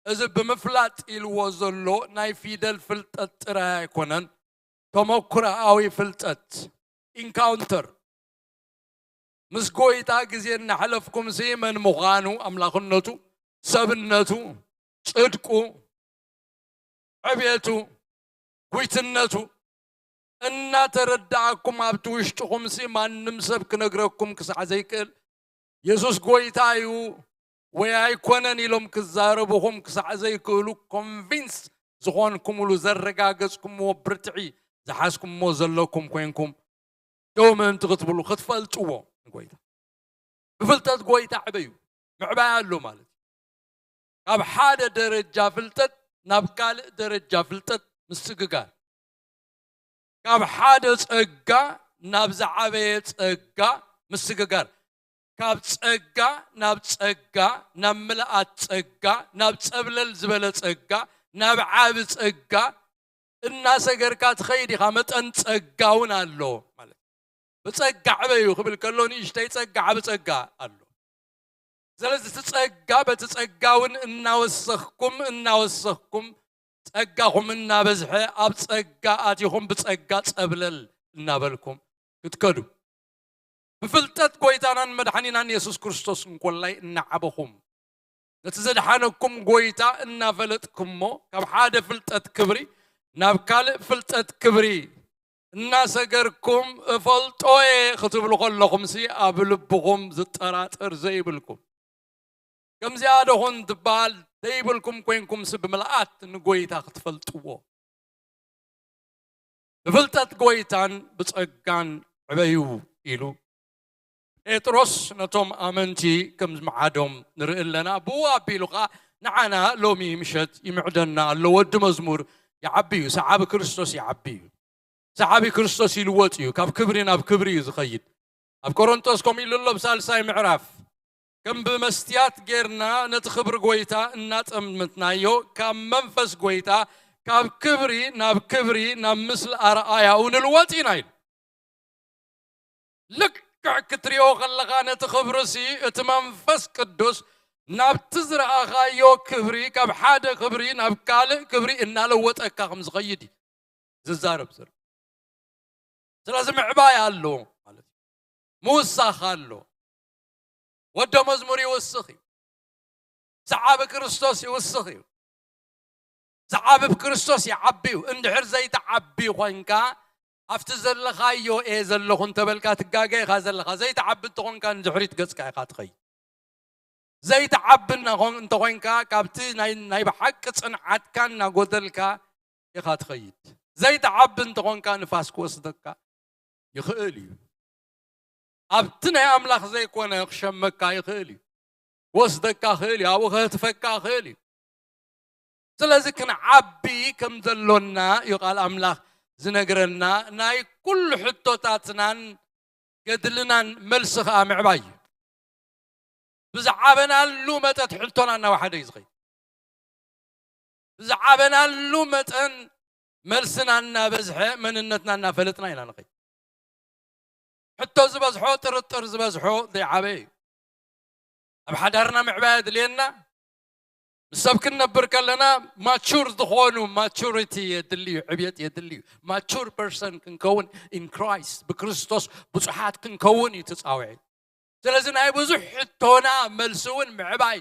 እዚ ብምፍላጥ ኢልዎ ዘሎ ናይ ፊደል ፍልጠት ጥራይ ኣይኮነን፣ ተመኩሮኣዊ ፍልጠት፣ ኢንካውንተር፣ ምስ ጎይታ ግዜ እናሕለፍኩምሲ መን ምዃኑ፣ ኣምላኽነቱ፣ ሰብነቱ፣ ጽድቁ፣ ዕብየቱ፣ ጉይትነቱ እናተረዳእኩም ኣብቲ ውሽጥኹምሲ ማንም ሰብ ክነግረኩም ክሳዕ ዘይክእል፣ የሱስ ጎይታ እዩ ወይ ኣይኮነን ኢሎም ክዛረብኹም ክሳዕ ዘይክእሉ፣ ኮንቪንስ ዝኾንኩምሉ፣ ዘረጋገጽኩምዎ ብርትዒ ዝሓዝኩምዎ ዘለኩም ኮይንኩም ደው ምእንቲ ክትብሉ ክትፈልጥዎ ንጎይታ። ብፍልጠት ጎይታ ዕበዩ። ምዕባይ ኣሎ ማለት እዩ። ካብ ሓደ ደረጃ ፍልጠት ናብ ካልእ ደረጃ ፍልጠት ምስግጋር። ካብ ሓደ ጸጋ ናብ ዝዓበየ ጸጋ ምስግጋር። ካብ ጸጋ ናብ ጸጋ፣ ናብ ምልኣት ጸጋ፣ ናብ ጸብለል ዝበለ ጸጋ፣ ናብ ዓቢ ጸጋ እናሰገርካ ትኸይድ ኢኻ። መጠን ጸጋ እውን ኣሎ ማለት እዩ። ብጸጋ ዕበዩ ክብል ከሎ ንእሽተይ ጸጋ፣ ዓቢ ጸጋ ኣሎ። ስለዚ እቲ ጸጋ በቲ ጸጋ እውን እናወሰኽኩም፣ እናወሰኽኩም፣ ጸጋኹም እናበዝሐ ኣብ ጸጋ ኣቲኹም ብጸጋ ጸብለል እናበልኩም ክትከዱ። ብፍልጠት ጎይታናን መድሓኒናን የሱስ ክርስቶስ እንኮላይ እናዓበኹም፣ ነቲ ዘድሓነኩም ጎይታ እናፈለጥኩሞ፣ ካብ ሓደ ፍልጠት ክብሪ ናብ ካልእ ፍልጠት ክብሪ እናሰገርኩም፣ "እፈልጦ እየ" ክትብሉ ከለኹምሲ ኣብ ልብኹም ዝጠራጠር ዘይብልኩም፣ "ከምዚኣ ዶ ኹን" ትበሃል ዘይብልኩም ኮይንኩምሲ ብምልኣት ንጎይታ ክትፈልጥዎ። ብፍልጠት ጎይታን ብጸጋን ዕበዩ ኢሉ ጴጥሮስ ነቶም ኣመንቲ ከም ዝመዓዶም ንርኢ ኣለና። ብኡ ኣቢሉ ኸኣ ንዓና ሎሚ ምሸት ይምዕደና ኣሎ። ወዲ መዝሙር ይዓቢ እዩ፣ ሰዓቢ ክርስቶስ ይዓቢ እዩ። ሰዓቢ ክርስቶስ ይልወጥ እዩ፣ ካብ ክብሪ ናብ ክብሪ እዩ ዝኸይድ። ኣብ ቆሮንቶስ ከምኡ ኢሉ ኣሎ፣ ኣብ ሳልሳይ ምዕራፍ፣ "ከም ብመስትያት ጌርና ነቲ ክብሪ ጐይታ እናጠመትናዮ፣ ካብ መንፈስ ጐይታ ካብ ክብሪ ናብ ክብሪ፣ ናብ ምስሊ ኣርኣያኡ ንልወጥ ኢና" ኢሉ። ልክዕ ክትሪኦ ከለኻ ነቲ ክብሪሲ፣ እቲ መንፈስ ቅዱስ ናብቲ ዝረኣኻዮ ክብሪ፣ ካብ ሓደ ክብሪ ናብ ካልእ ክብሪ እናለወጠካ ከም ዝኸይድ እዩ ዝዛረብ ዘሎ። ስለዚ ምዕባይ ኣሎ ማለት እዩ። ምውሳኽ ኣሎ። ወዶ መዝሙር ይውስኽ እዩ። ሰዓቢ ክርስቶስ ይውስኽ እዩ። ሰዓቢ ክርስቶስ ይዓቢ እዩ። እንድሕር ዘይትዓቢ ኮይንካ፣ ኣብቲ ዘለኻዮ እየ ዘለኹ እንተበልካ ትጋገ ኢኻ ዘለኻ። ዘይትዓቢ እንተኾንካ ንድሕሪት ገጽካ ኢኻ ትኸይድ። ዘይትዓቢ እናኾን-፣ እንተኾይንካ፣ ካብቲ ናይ፣ ናይ ብሓቂ ጽንዓትካ እናጎደልካ ኢኻ ትኸይድ። ዘይትዓቢ እንተኾንካ፣ ንፋስ ክወስደካ ይኽእል እዩ። ኣብቲ ናይ ኣምላኽ ዘይኮነ ክሸመካ ይኽእል እዩ። ክወስደካ ይኽእል እዩ። ኣብኡ ከህትፈካ ይኽእል እዩ። ስለዚ ክንዓቢ ከም ዘሎና እዩ ቃል ኣምላኽ ዝነግረና ናይ ኩሉ ሕቶታትናን ገድልናን መልሲ ኸኣ ምዕባይ እዩ። ብዝዓበናሉ መጠን ሕቶና እናወሓደ እዩ ዝኸይድ። ብዝዓበናሉ መጠን መልስና እናበዝሐ መንነትና እናፈለጥና ኢና ንኸይድ። ሕቶ ዝበዝሖ፣ ጥርጥር ዝበዝሖ ዘይዓበየ እዩ። ኣብ ሓዳርና ምዕባይ ኣድልየና። ምስ ሰብ ክንነብር ከለና ማቹር ዝኾኑ፣ ማቹሪቲ የድሊ እዩ፣ ዕብየት የድሊ እዩ። ማቹር ፐርሰን ክንከውን ኢን ክራይስት፣ ብክርስቶስ ብዙሓት ክንከውን እዩ ተጻውዒ። ስለዚ ናይ ብዙሕ ሕቶና መልሲ እውን ምዕባይ።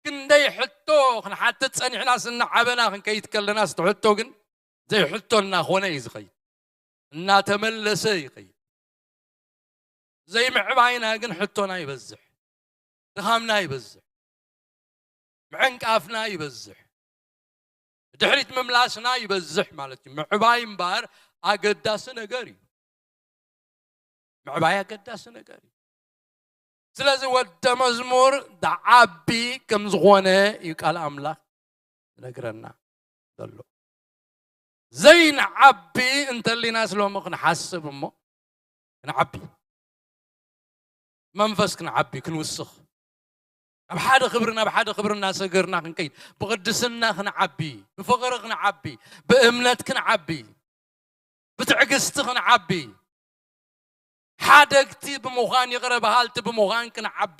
ክንደይ ሕቶ ክንሓትት ጸኒሕና ስናዓበና ክንከይድ ከለና ስቲ ሕቶ ግን ዘይሕቶና ኮነ እዩ ዝኸይድ፣ እናተመለሰ ይኸይድ። ዘይምዕባይና ግን ሕቶና ይበዝሕ፣ ድኻምና ይበዝሕ፣ ምዕንቃፍና ይበዝሕ፣ ድሕሪት ምምላስና ይበዝሕ ማለት እዩ። ምዕባይ እምበኣር ኣገዳሲ ነገር እዩ። ምዕባይ ኣገዳሲ ነገር እዩ። ስለዚ ወደ መዝሙር ዝዓቢ ከም ዝኾነ እዩ ቃል ኣምላኽ ዝነግረና ዘሎ። ዘይንዓቢ እንተሊናስ ሎሚ ክንሓስብ እሞ ክንዓቢ፣ መንፈስ ክንዓቢ፣ ክንውስኽ፣ ካብ ሓደ ክብሪ ናብ ሓደ ክብሪ እናሰገርና ክንከይድ፣ ብቕድስና ክንዓቢ፣ ብፍቕሪ ክንዓቢ፣ ብእምነት ክንዓቢ፣ ብትዕግስቲ ክንዓቢ፣ ሓደግቲ ብምዃን፣ ይቕረ በሃልቲ ብምዃን ክንዓቢ፣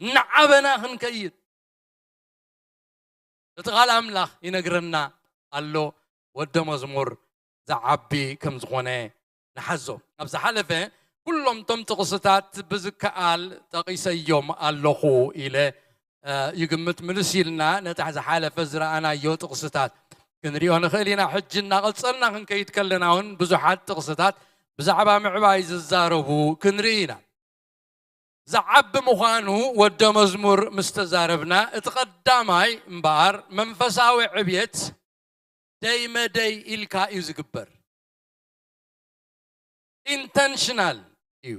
እናዓበና ክንከይድ እቲ ቃል ኣምላኽ ይነግረና ኣሎ። ወደ መዝሙር ዝዓቢ ከም ዝኾነ ንሓዞ። ኣብ ዝሓለፈ ኩሎም እቶም ጥቕስታት ብዝከኣል ጠቒሰዮም ኣለኹ ኢለ፣ እ፣ ይግምት። ምልስ ኢልና ነታ ዝሓለፈ ዝረኣናዮ ጥቕስታት ክንሪኦ ንኽእል ኢና። ሕጂ እናቐጸልና ክንከይድ ከለና እውን ብዙሓት ጥቕስታት ብዛዕባ ምዕባይ ዝዛረቡ ክንርኢ ኢና። ዝዓቢ ምዃኑ ወደ መዝሙር ምስ ተዛረብና፣ እቲ ቀዳማይ እምበኣር መንፈሳዊ ዕብየት ደይ መደይ ኢልካ እዩ ዝግበር። ኢንተንሽናል እዩ።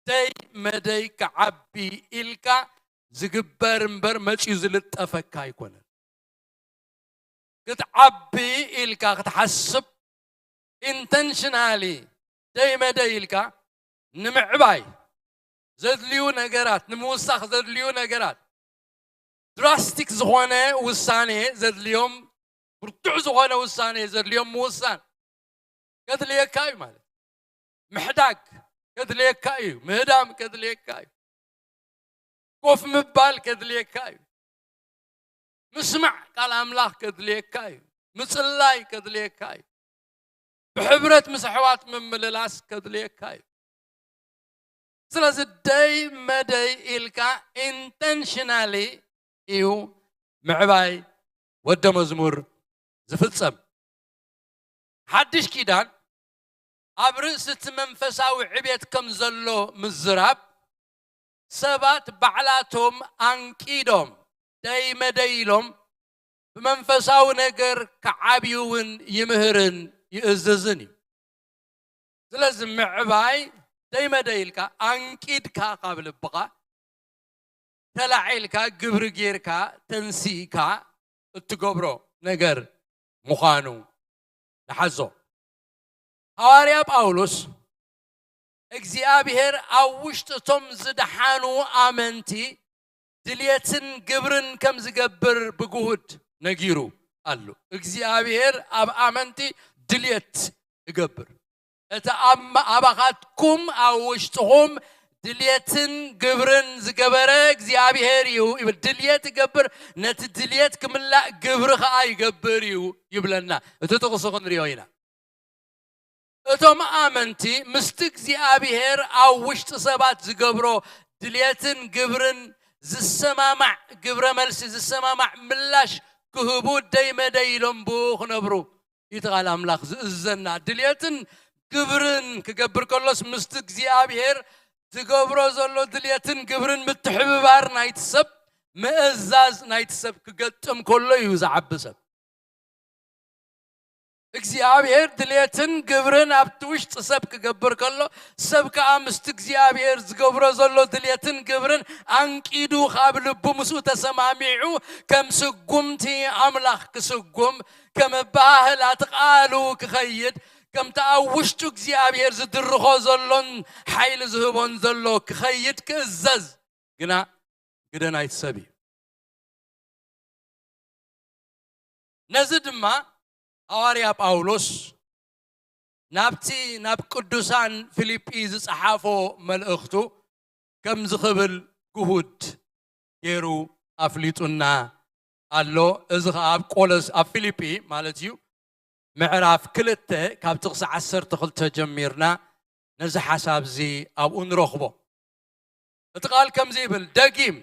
ደይ መደይ ክዓቢ ኢልካ ዝግበር እምበር መፅዩ ዝልጠፈካ ኣይኮነን። ክትዓቢ ኢልካ ክትሓስብ፣ ኢንተንሽናሊ ደይ መደይ ኢልካ ንምዕባይ ዘድልዩ ነገራት፣ ንምውሳኽ ዘድልዩ ነገራት፣ ድራስቲክ ዝኾነ ውሳኔ ዘድልዮም፣ ብርቱዕ ዝኾነ ውሳኔ ዘድልዮም ምውሳን ከድልየካ እዩ ማለት። ምሕዳግ ከድልየካ እዩ። ምህዳም ከድልየካ እዩ። ኮፍ ምባል ከድልየካ እዩ። ምስማዕ ቃል ኣምላኽ ከድልየካ እዩ። ምጽላይ ከድልየካ እዩ። ብሕብረት ምስ ኣሕዋት ምምልላስ ከድልየካ እዩ። ስለዚ ደይ መደይ ኢልካ ኢንተንሽናሊ እዩ ምዕባይ ወደ መዝሙር ዝፍጸም። ሓድሽ ኪዳን ኣብ ርእሲ እቲ መንፈሳዊ ዕብየት ከም ዘሎ ምዝራብ፣ ሰባት ባዕላቶም ኣንቂዶም ደይ መደይ ኢሎም ብመንፈሳዊ ነገር ክዓብዩ እውን ይምህርን ይእዝዝን እዩ። ስለዚ ምዕባይ ደይ መደይ ኢልካ ኣንቂድካ ካብ ልብኻ ተላዒልካ ግብሪ ጌርካ ተንሲእካ እትገብሮ ነገር ምዃኑ ንሓዞ። ሃዋርያ ጳውሎስ እግዚኣብሔር ኣብ ውሽጢ እቶም ዝደሓኑ ኣመንቲ ድልየትን ግብርን ከም ዝገብር ብግሁድ ነጊሩ ኣሎ። እግዚኣብሔር ኣብ ኣመንቲ ድልየት ይገብር። እቲ ኣብ ኣባኻትኩም ኣብ ውሽጥኹም ድልየትን ግብርን ዝገበረ እግዚኣብሔር እዩ ይብል። ድልየት ይገብር፣ ነቲ ድልየት ክምላእ ግብሪ ኸዓ ይገብር እዩ ይብለና። እቲ ጥቕሲ ክንሪኦ ኢና። እቶም ኣመንቲ ምስቲ እግዚኣብሔር ኣብ ውሽጢ ሰባት ዝገብሮ ድልየትን ግብርን ዝሰማማዕ ግብረ መልሲ፣ ዝሰማማዕ ምላሽ ክህቡ ደይ መደይ ኢሎም ብኡ ክነብሩ እዩ እቲ ቃል ኣምላኽ ዝእዘና። ድልየትን ግብርን ክገብር ከሎስ ምስቲ እግዚኣብሔር ዝገብሮ ዘሎ ድልየትን ግብርን ምትሕብባር ናይቲ ሰብ፣ ምእዛዝ ናይቲ ሰብ ክገጥም ከሎ እዩ ዝዓቢ ሰብ። እግዚኣብሔር ድሌትን ግብርን ኣብቲ ውሽጢ ሰብ ክገብር ከሎ፣ ሰብ ከኣ ምስቲ እግዚኣብሔር ዝገብሮ ዘሎ ድሌትን ግብርን ኣንቂዱ ካብ ልቡ ምስኡ ተሰማሚዑ፣ ከም ስጉምቲ ኣምላኽ ክስጉም፣ ከም ኣበሃህላ እቲ ቃሉ ክኸይድ፣ ከምቲ ኣብ ውሽጡ እግዚኣብሔር ዝድርኾ ዘሎን ሓይሊ ዝህቦን ዘሎ ክኸይድ ክእዘዝ ግና ግደ ናይቲ ሰብ እዩ። ነዚ ድማ ሃዋርያ ጳውሎስ ናብቲ ናብ ቅዱሳን ፊልጲ ዝጸሓፎ መልእኽቱ ከምዚ ክብል ግሁድ ገይሩ ኣፍሊጡና ኣሎ። እዚ ኸኣ ኣብ ቆሎስ-፣ ኣብ ፊልጲ ማለት እዩ፣ ምዕራፍ ክልተ ካብ ጥቕሲ ዓሰርተ ክልተ ጀሚርና ነዚ ሓሳብ እዚ ኣብኡ ንረኽቦ። እቲ ቃል ከምዚ ይብል፣ ደጊም።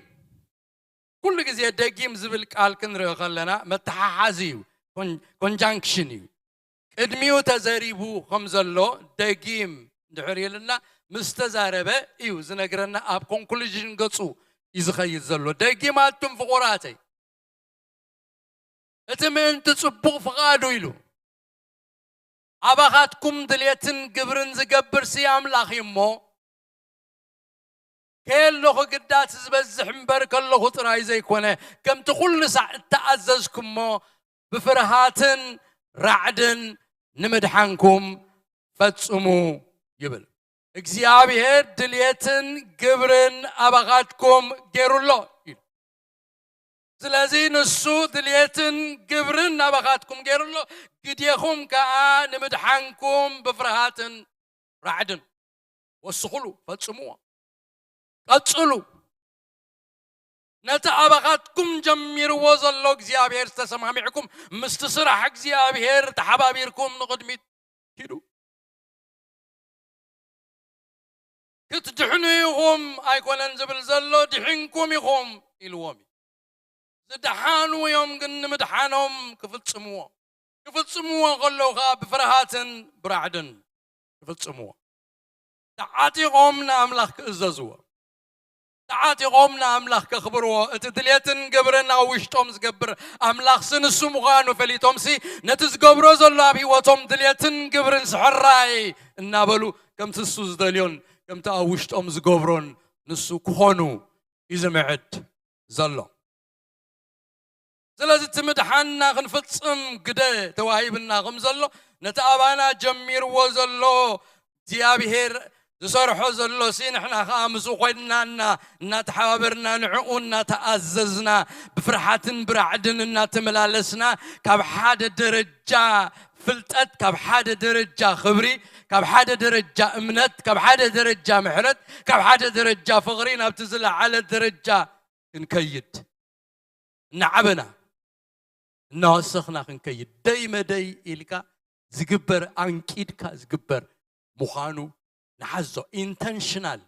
ኩሉ ግዜ ደጊም ዝብል ቃል ክንርኢ ከለና መተሓሓዚ እዩ፣ ኮን-፣ ኮንጃንክሽን እዩ። ቅድሚኡ ተዘሪቡ ከም ዘሎ ደጊም እንድሕር ኢልና ምስ ተዛረበ እዩ ዝነግረና። ኣብ ኮንክሉዥን ገጹ እዩ ዝኸይድ ዘሎ። ደጊም ኣቱም ፍቑራተይ፣ እቲ ምእንቲ ጽቡቕ ፍቓዱ ኢሉ ኣባኻትኩም ድሌትን ግብርን ዝገብር ሲ ኣምላኽ እዩ እሞ፣ ከየለኹ ግዳት ዝበዝሕ እምበር ከለኹ ጥራይ ዘይኮነ፣ ከምቲ ኩሉ ሳዕ እተኣዘዝኩሞ ብፍርሃትን ራዕድን ንምድሓንኩም ፈጽሙ ይብል። እግዚኣብሔር ድሌትን ግብርን ኣባኻትኩም ገይሩ ኣሎ ኢሉ። ስለዚ ንሱ ድሌትን ግብርን ናባኻትኩም ገይሩ ኣሎ፣ ግዴኹም ከኣ ንምድሓንኩም ብፍርሃትን ራዕድን ወስኹሉ፣ ፈጽምዎ፣ ቀጽሉ። ነቲ ኣባኻትኩም ጀሚርዎ ዘሎ እግዚኣብሔር ዝተሰማሚዕኩም፣ ምስቲ ስራሕ እግዚኣብሔር ተሓባቢርኩም ንቕድሚት ኪዱ። ክትድሕኑ ኢኹም ኣይኮነን ዝብል ዘሎ፣ ድሒንኩም ኢኹም ኢልዎም እዩ። ዝደሓኑ እዮም ግን ንምድሓኖም ክፍጽምዎ። ክፍጽምዎ ከለዉ ኸኣ ብፍርሃትን ብራዕድን ክፍጽምዎ። ተዓጢቖም ንኣምላኽ ክእዘዝዎ። ተዓጢቖም ንኣምላኽ ከኽብርዎ። እቲ ድሌትን ግብርን ኣብ ውሽጦም ዝገብር ኣምላኽሲ ንሱ ምዃኑ ፈሊጦምሲ፣ ነቲ ዝገብሮ ዘሎ ኣብ ህይወቶም ድሌትን ግብርን ስሕራይ እናበሉ፣ ከምቲ እሱ ዝደልዮን ከምቲ ኣብ ውሽጦም ዝገብሮን ንሱ ክኾኑ እዩ ዝምዕድ ዘሎ። ስለዚ እቲ ምድሓንና ክንፍጽም ግደ ተዋሂብና ከም ዘሎ፣ ነቲ ኣባና ጀሚርዎ ዘሎ እግዚኣብሔር ዝሰርሖ ዘሎሲ፣ ንሕና ኸኣ ምስኡ ኮይንና እና-፣ እናተሓባበርና፣ ንዕኡ እናተኣዘዝና፣ ብፍርሓትን ብራዕድን እናተመላለስና፣ ካብ ሓደ ደረጃ ፍልጠት፣ ካብ ሓደ ደረጃ ክብሪ፣ ካብ ሓደ ደረጃ እምነት፣ ካብ ሓደ ደረጃ ምሕረት፣ ካብ ሓደ ደረጃ ፍቕሪ ናብቲ ዝለዓለ ደረጃ ክንከይድ እናዓበና እናወሰኽና ክንከይድ፣ ደይ መደይ ኢልካ ዝግበር፣ ኣንቂድካ ዝግበር ምዃኑ ንሓዞ። ኢንተንሽናል።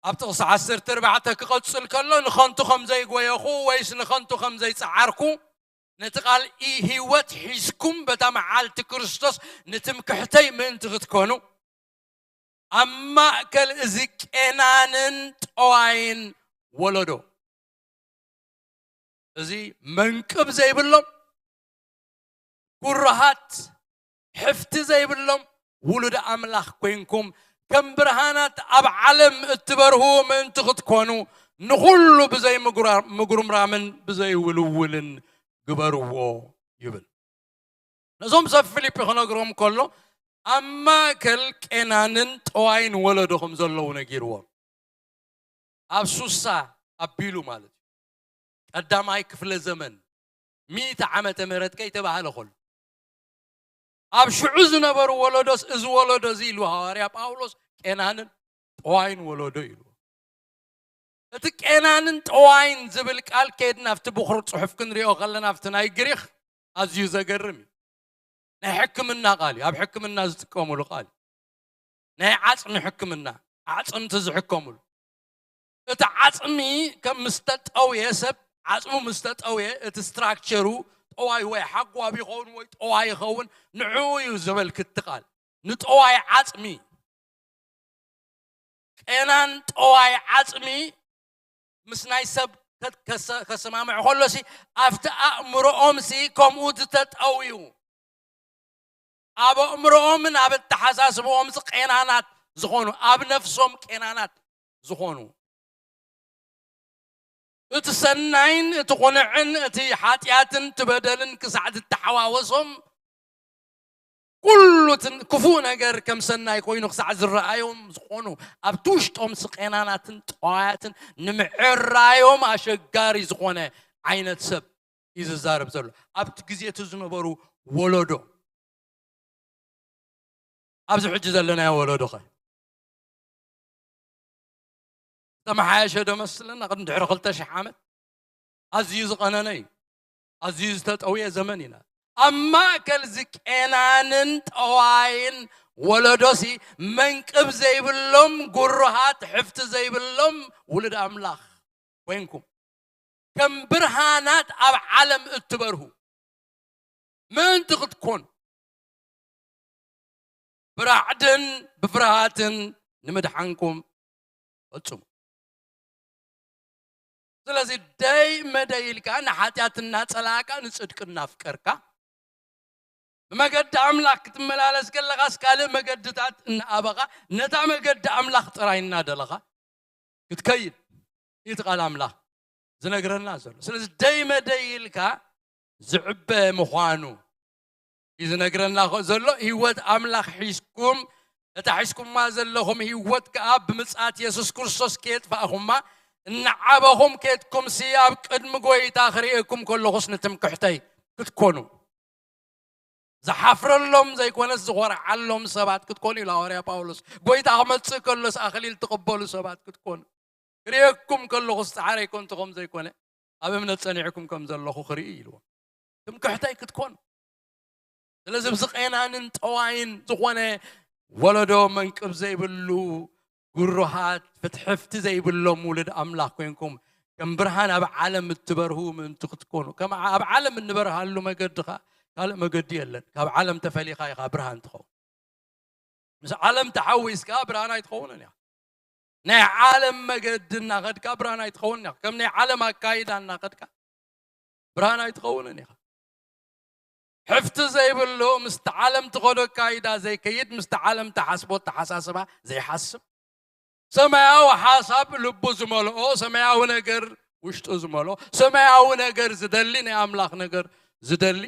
ኣብ ጥቕሲ ዓሰርተ ኣርባዕተ ክቐጽል ከሎ፣ ንኸንቱ ከም ዘይጎየኹ ወይስ ንኸንቱ ከም ዘይጸዓርኩ፣ ነቲ ቃል ኢ-፣ ህይወት ሒዝኩም በታ መዓልቲ ክርስቶስ ንትምክሕተይ ምእንቲ ክትኮኑ፣ ኣብ ማእከል እዚ ቄናንን ጠዋይን ወለዶ፣ እዚ መንቅብ ዘይብሎም፣ ኩርሃት፣ ሕፍቲ ዘይብሎም ውሉድ ኣምላኽ ኮይንኩም፣ ከም ብርሃናት ኣብ ዓለም እትበርሁ ምእንቲ ክትኮኑ፣ ንኹሉ ብዘይ ምጉራ-፣ ምጉርምራምን ብዘይ ውልውልን ግበርዎ ይብል። ነዞም ሰብ ፊልጲ ክነግሮም ከሎ፣ ኣብ ማእከል ቄናንን ጠዋይን ወለዶ ከም ዘለዉ ነጊርዎም። ኣብ ሱሳ ኣቢሉ ማለት እዩ። ቀዳማይ ክፍለ ዘመን፣ ሚእቲ ዓመተ ምህረት ከይተባህለ ከሎ፣ ኣብ ሽዑ ዝነበሩ ወለዶስ፣ እዚ ወለዶ እዚ ኢሉ ሃዋርያ ጳውሎስ፣ ቄናንን ጠዋይን ወለዶ ኢሉ። እቲ ቄናንን ጠዋይን ዝብል ቃል፣ ከይድና ኣብቲ ብኹር ጽሑፍ ክንሪኦ ከለና፣ ኣብቲ ናይ ግሪኽ ኣዝዩ ዘገርም እዩ። ናይ ሕክምና ቃል እዩ፣ ኣብ ሕክምና ዝጥቀሙሉ ቃል እዩ። ናይ ዓጽሚ ሕክምና፣ ኣዕጽምቲ ዝሕከሙሉ። እቲ ዓጽሚ ከም ምስ ተጠውየ፣ ሰብ ዓጽሙ ምስ ተጠውየ፣ እቲ ስትራክቸሩ ጠዋይ ወይ ሓጓብ ይኸውን ወይ ጠዋይ ይኸውን፣ ንዕኡ እዩ ዘመልክት እቲ ቃል። ንጠዋይ ዓጽሚ፣ ቄናን ጠዋይ ዓጽሚ ምስ ናይ ሰብ ከ- ከሰ- ከሰማምዕ ከሎሲ ኣብቲ ኣእምሮኦምሲ ከምኡ ዝተጠውዩ ኣብ ኣእምሮኦምን ኣብ ኣተሓሳስብኦምሲ ቄናናት ዝኾኑ ኣብ ነፍሶም ቄናናት ዝኾኑ እቲ ሰናይን እቲ ቁንዕን እቲ ሓጢኣትን እቲ በደልን ክሳዕ ዝተሓዋወሶም ኩሉ እቲ ክፉእ ነገር ከም ሰናይ ኮይኑ ክሳዕ ዝረኣዮም ዝኾኑ ኣብቲ ውሽጦም ስቄናናትን ጠዋያትን ንምዕራዮም ኣሸጋሪ ዝኾነ ዓይነት ሰብ እዩ ዝዛረብ ዘሎ። ኣብቲ ግዜ እቲ ዝነበሩ ወለዶ ኣብዚ ሕጂ ዘለናዮ ወለዶ ኸ ዝተመሓየሸ ዶ መስለና? ቅድሚ ድሕሪ ክልተ ሽሕ ዓመት ኣዝዩ ዝቐነነ እዩ። ኣዝዩ ዝተጠውየ ዘመን ኢና። ኣብ ማእከል ዝቄናንን ጠዋይን ወለዶሲ መንቅብ ዘይብሎም ጉሩሃት ሕፍቲ ዘይብሎም ውሉድ ኣምላኽ ኮይንኩም ከም ብርሃናት ኣብ ዓለም እትበርሁ ምእንቲ ክትኮኑ ብራዕድን ብፍርሃትን ንምድሓንኩም ፈጽሙ። ስለዚ ደይ መደይ ኢልካ ንሓጢኣት እናጸላእካ ንጽድቂ እናፍቀርካ ብመገዲ ኣምላኽ ክትመላለስ ከለኻስ ካልእ መገድታት እናኣበኻ ነታ መገዲ ኣምላኽ ጥራይ እናደለኻ ክትከይድ እዩ እቲ ቃል ኣምላኽ ዝነግረና ዘሎ። ስለዚ ደይ መደይ ኢልካ ዝዕበ ምዃኑ እዩ ዝነግረና ዘሎ። ህይወት ኣምላኽ ሒዝኩም እታ ሒዝኩማ ዘለኹም ህይወት ከኣ ብምጽኣት የሱስ ክርስቶስ ከየጥፋእኹማ እናዓበኹም ኬድኩምሲ ኣብ ቅድሚ ጎይታ ክርእየኩም ከለኹስ ንትምክሕተይ ክትኮኑ ዝሓፍረሎም ዘይኮነስ ዝኾርዓሎም ሰባት ክትኮኑ ኢሉ ሃዋርያ ጳውሎስ። ጎይታ ክመጽእ ከሎስ ኣኽሊል ትቕበሉ ሰባት ክትኮኑ ክርእየኩም ከለኹስ ጻዕረይ ከንቱ ከም ዘይኮነ ኣብ እምነት ጸኒዕኩም ከም ዘለኹ ክርኢ ኢልዎ። ትምክሕተይ ክትኮኑ ስለዚ ብዝቐናንን ጠዋይን ዝኾነ ወለዶ መንቅብ ዘይብሉ ጉሩሃት ፍትሕፍቲ ዘይብሎም ውሉድ ኣምላኽ ኮይንኩም ከም ብርሃን ኣብ ዓለም እትበርሁ ምእንቲ ክትኮኑ ከም ኣብ ዓለም እንበርሃሉ መገዲ ኸ ካልእ መገዲ የለን። ካብ ዓለም ተፈሊኻ ኢኻ ብርሃን ትኸውን። ምስ ዓለም ተሓዊስካ ብርሃን ኣይትኸውንን ኢኻ። ናይ ዓለም መገዲ እናኸድካ ብርሃን ኣይትኸውን ኢኻ። ከም ናይ ዓለም ኣካይዳ እናኸድካ ብርሃን ኣይትኸውንን ኢኻ። ሕፍቲ ዘይብሉ ምስቲ ዓለም ትኸዶ ኣካይዳ ዘይከይድ ምስቲ ዓለም ተሓስቦ ተሓሳስባ ዘይሓስብ ሰማያዊ ሓሳብ ልቡ ዝመልኦ ሰማያዊ ነገር ውሽጡ ዝመልኦ ሰማያዊ ነገር ዝደሊ ናይ ኣምላኽ ነገር ዝደሊ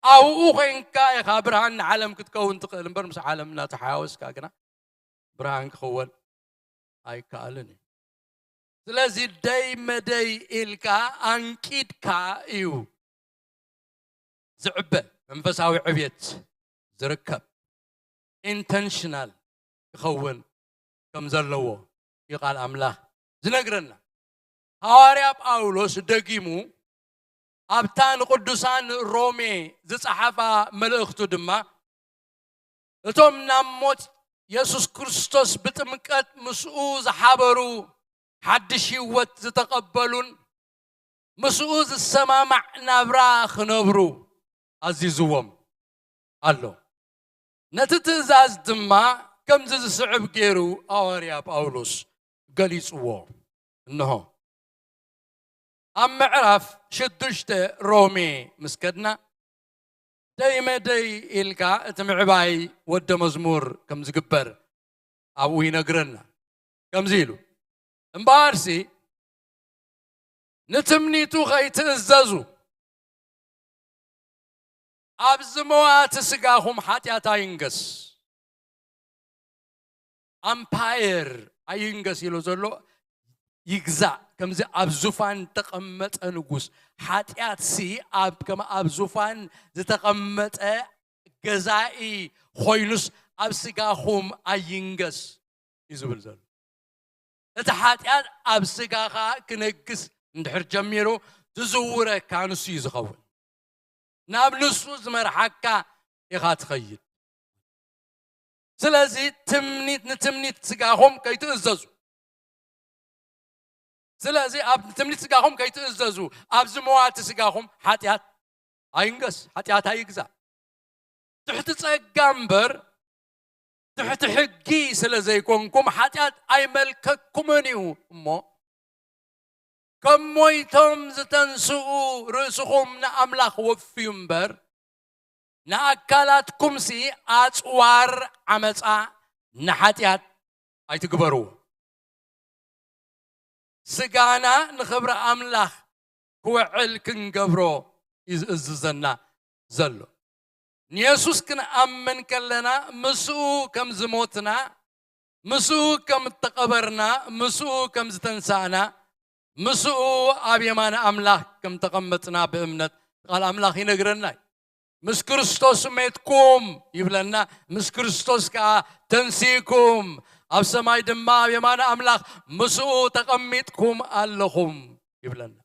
ኣብኡ ኮይንካ ኢኻ ብርሃን ንዓለም ክትከውን ትኽእል እምበር ምስ ዓለም እናተሓዋወስካ ግና ብርሃን ክኽወን ኣይከኣልን እዩ። ስለዚ ደይ መደይ ኢልካ ኣንቂድካ እዩ ዝዕበ መንፈሳዊ ዕብየት ዝርከብ ኢንተንሽናል ክኸውን ከም ዘለዎ እዩ ቃል ኣምላኽ ዝነግረና። ሃዋርያ ጳውሎስ ደጊሙ ኣብታ ንቅዱሳን ሮሜ ዝጸሓፋ መልእኽቱ ድማ እቶም ናብ ሞት የሱስ ክርስቶስ ብጥምቀት ምስኡ ዝሓበሩ ሓድሽ ህይወት ዝተቐበሉን ምስኡ ዝሰማማዕ ናብራ ክነብሩ ኣዚዝዎም ኣሎ። ነቲ ትእዛዝ ድማ ከምዚ ዝስዕብ ገይሩ ኣዋርያ ጳውሎስ ገሊጽዎ። እንሆ ኣብ ምዕራፍ ሽዱሽተ ሮሜ ምስ ከድና ደይ መደይ ኢልካ እቲ ምዕባይ ወደ መዝሙር ከም ዝግበር ኣብኡ ይነግረና። ከምዚ ኢሉ እምበኣርሲ ንትምኒቱ ከይትእዘዙ ኣብዚ መዋቲ ስጋኹም ሓጢኣት ኣይንገስ። ኣምፓየር ኣይንገስ ኢሉ ዘሎ ይግዛእ። ከምዚ ኣብ ዙፋን ዝተቐመጠ ንጉስ ሓጢኣትሲ ኣብ ከም ኣብ ዙፋን ዝተቐመጠ ገዛኢ ኮይኑስ ኣብ ስጋኹም ኣይንገስ እዩ ዝብል ዘሎ። እቲ ሓጢኣት ኣብ ስጋኻ ክነግስ እንድሕር ጀሚሩ ዝዝውረካ ንሱ እዩ ዝኸውን። ናብ ንሱ ዝመርሓካ ኢኻ ትኸይድ። ስለዚ ትምኒት ንትምኒት ስጋኹም ከይትእዘዙ ስለዚ ኣብ ትምኒት ስጋኹም ከይትእዘዙ ኣብዚ መዋቲ ስጋኹም ሓጢኣት ኣይንገስ፣ ሓጢኣት ኣይግዛእ። ትሕቲ ጸጋ እምበር ትሕቲ ሕጊ ስለ ዘይኮንኩም ሓጢኣት ኣይመልከኩምን እዩ። እሞ ከም ሞይቶም ዝተንስኡ ርእስኹም ንኣምላኽ ወፍዩ እምበር፣ ንኣካላትኩምሲ ኣጽዋር ዓመጻ ንሓጢኣት ኣይትግበርዎ። ስጋና ንኽብሪ ኣምላኽ ክውዕል ክንገብሮ እዩ ዝእዝዘና ዘሎ። ንየሱስ ክንኣምን ከለና፣ ምስኡ ከም ዝሞትና፣ ምስኡ ከም እተቐበርና፣ ምስኡ ከም ዝተንሳእና፣ ምስኡ ኣብ የማነ ኣምላኽ ከም ተቐመጥና ብእምነት ቃል ኣምላኽ ይነግረና እዩ። ምስ ክርስቶስ ሜትኩም ይብለና፣ ምስ ክርስቶስ ከኣ ተንሲእኩም፣ ኣብ ሰማይ ድማ ኣብ የማነ ኣምላኽ ምስኡ ተቐሚጥኩም ኣለኹም ይብለና።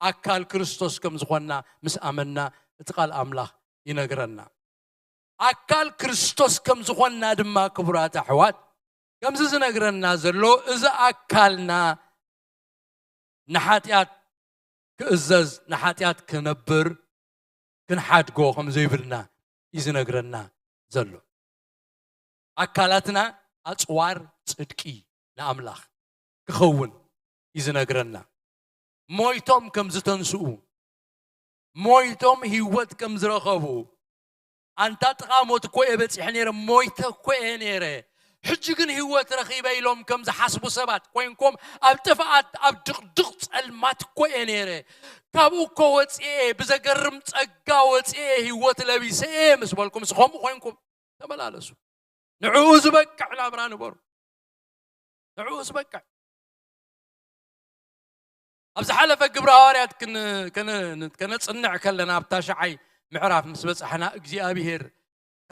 ኣካል ክርስቶስ ከም ዝኾንና ምስ ኣመንና እቲ ቃል ኣምላኽ ይነግረና። ኣካል ክርስቶስ ከም ዝኾንና ድማ ክቡራት ኣሕዋት ከምዚ ዝነግረና ዘሎ እዚ ኣካልና ንሓጢኣት ክእዘዝ ንሓጢኣት ክነብር ክንሓድጎ ከም ዘይብልና እዩ ዝነግረና ዘሎ። ኣካላትና ኣጽዋር ጽድቂ ንኣምላኽ ክኸውን እዩ ዝነግረና። ሞይቶም ከም ዝተንስኡ፣ ሞይቶም ህይወት ከም ዝረኸቡ፣ ኣንታ ጥቓ ሞት እኮ እየ በጺሐ ነይረ፣ ሞይተ እኮ እየ ነይረ፣ ሕጂ ግን ህይወት ረኺበ ኢሎም ከም ዝሓስቡ ሰባት ኮይንኩም ኣብ ጥፍኣት፣ ኣብ ድቕድቕ ጸልማት እኮ እየ ነይረ፣ ካብኡ እኮ ወጺኤ፣ ብዘገርም ጸጋ ወጺኤ፣ ህይወት ለቢሰ እየ ምስ በልኩም፣ ከምኡ ኮይንኩም ተመላለሱ። ንዕኡ ዝበቅዕ ናብራ ንበሩ። ንዕኡ ዝበቅዕ። ኣብ ዝሓለፈ ግብረ ሃዋርያት ክን-፣ ክን-፣ ከነጽንዕ ከለና፣ ኣብ ታሽዓይ ምዕራፍ ምስ በጻሕና፣ እግዚኣብሄር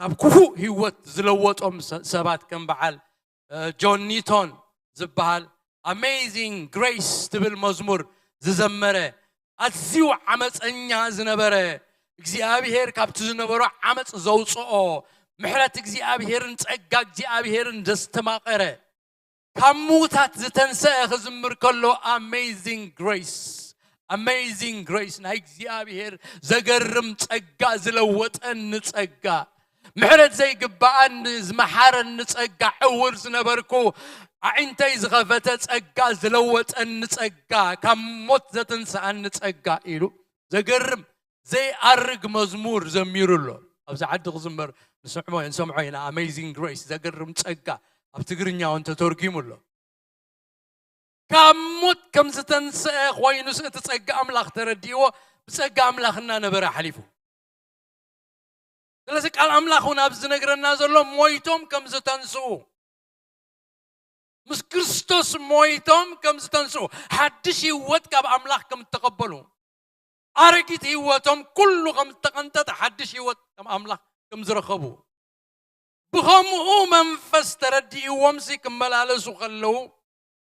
ካብ ክፉእ ህይወት ዝለወጦም ሰ-፣ ሰባት ከም በዓል፣ እ፣ ጆን ኒቶን ዝበሃል ኣሜዚንግ ግሬስ ትብል መዝሙር ዝዘመረ፣ ኣዝዩ ዓመጸኛ ዝነበረ፣ እግዚኣብሄር ካብቲ ዝነበሮ ዓመጽ ዘውጽኦ፣ ምሕረት እግዚኣብሄርን ጸጋ እግዚኣብሄርን ዘስተማቐረ፣ ካብ ምዉታት ዝተንሰአ ክዝምር ከሎ፣ ኣሜዚንግ ግሬስ፣ ኣሜዚንግ ግሬስ፣ ናይ እግዚኣብሄር ዘገርም ጸጋ፣ ዝለወጠኒ ጸጋ፣ ምሕረት ዘይግብኣኒ ዝመሓረኒ ጸጋ፣ ዕውር ዝነበርኩ ኣዒንተይ ዝኸፈተ ጸጋ፣ ዝለወጠኒ ጸጋ፣ ካብ ሞት ዘተንስኣኒ ጸጋ ኢሉ ዘገርም ዘይኣርግ መዝሙር ዘሚሩ ኣሎ። ኣብዚ ዓዲ ክዝመር ንስምዖ፣ ንሰምዖ ኢና። ኣሜዚንግ ግሬስ፣ ዘገርም ጸጋ፣ ኣብ ትግርኛ እውን ተተርጒሙ ኣሎ። ካብ ሞት ከም ዝተንስአ ኮይኑስ እቲ ጸጋ ኣምላኽ ተረዲእዎ፣ ብጸጋ ኣምላኽ እናነበረ ሓሊፉ። ስለዚ ቃል ኣምላኽ እውን ኣብዚ ዝነግረና ዘሎ ሞይቶም ከም ዝተንስኡ፣ ምስ ክርስቶስ ሞይቶም ከም ዝተንስኡ፣ ሓድሽ ህይወት ካብ ኣምላኽ ከም እተቐበሉ፣ ኣረጊት ህይወቶም ኩሉ ከም እተቐንጠጠ፣ ሓድሽ ህይወት ከም ኣምላኽ ከም ዝረኸቡ፣ ብኸምኡ መንፈስ ተረዲእዎምሲ ክመላለሱ ከለዉ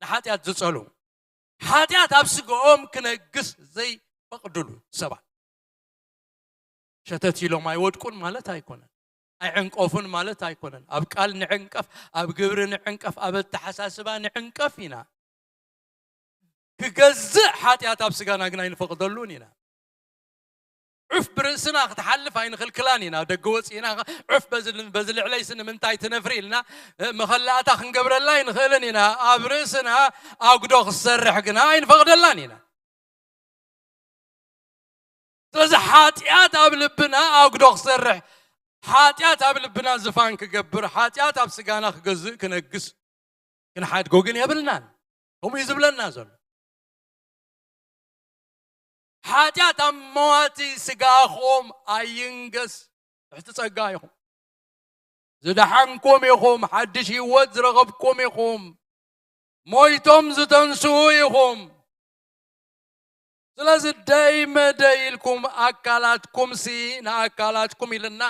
ንሓጢኣት ዝጸልኡ፣ ሓጢኣት ኣብ ስግኦም ክነግስ ዘይፈቕድሉ ሰባት። ሸተት ኢሎም ኣይወድቁን ማለት ኣይኮነን። ኣይዕንቀፉን ማለት ኣይኮነን። ኣብ ቃል ንዕንቀፍ፣ ኣብ ግብሪ ንዕንቀፍ፣ ኣብ ኣተሓሳስባ ንዕንቀፍ ኢና። ክገዝእ ሓጢኣት ኣብ ስጋና ግን ኣይንፈቕደሉን ኢና። ዑፍ ብርእስና ክትሓልፍ ኣይንኽልክላን ኢና። ደገ ወፂእና ዑፍ በዚ፣ በዚ ልዕለይስ ንምንታይ ትነፍሪ ኢልና መኸላእታ ክንገብረላ ኣይንኽእልን ኢና። ኣብ ርእስና ኣጉዶ ክትሰርሕ ግና ኣይንፈቕደላን ኢና። ስለዚ ሓጢኣት ኣብ ልብና ኣጉዶ ክሰርሕ፣ ሓጢኣት ኣብ ልብና ዝፋን ክገብር፣ ሓጢኣት ኣብ ስጋና ክገዝእ ክነግስ ክንሓድጎ ግን የብልናን። ከምኡ እዩ ዝብለና ዘሎ። ሓጢኣት ኣብ መዋቲ ስጋኹም ኣይንገስ። ትሕቲ ጸጋ ኢኹም። ዝደሓንኩም ኢኹም፣ ሓድሽ ህይወት ዝረኸብኩም ኢኹም፣ ሞይቶም ዝተንስኡ ኢኹም። ስለዚ ደይ መደይ ኢልኩም ኣካላትኩምሲ፣ ንኣካላትኩም ኢልና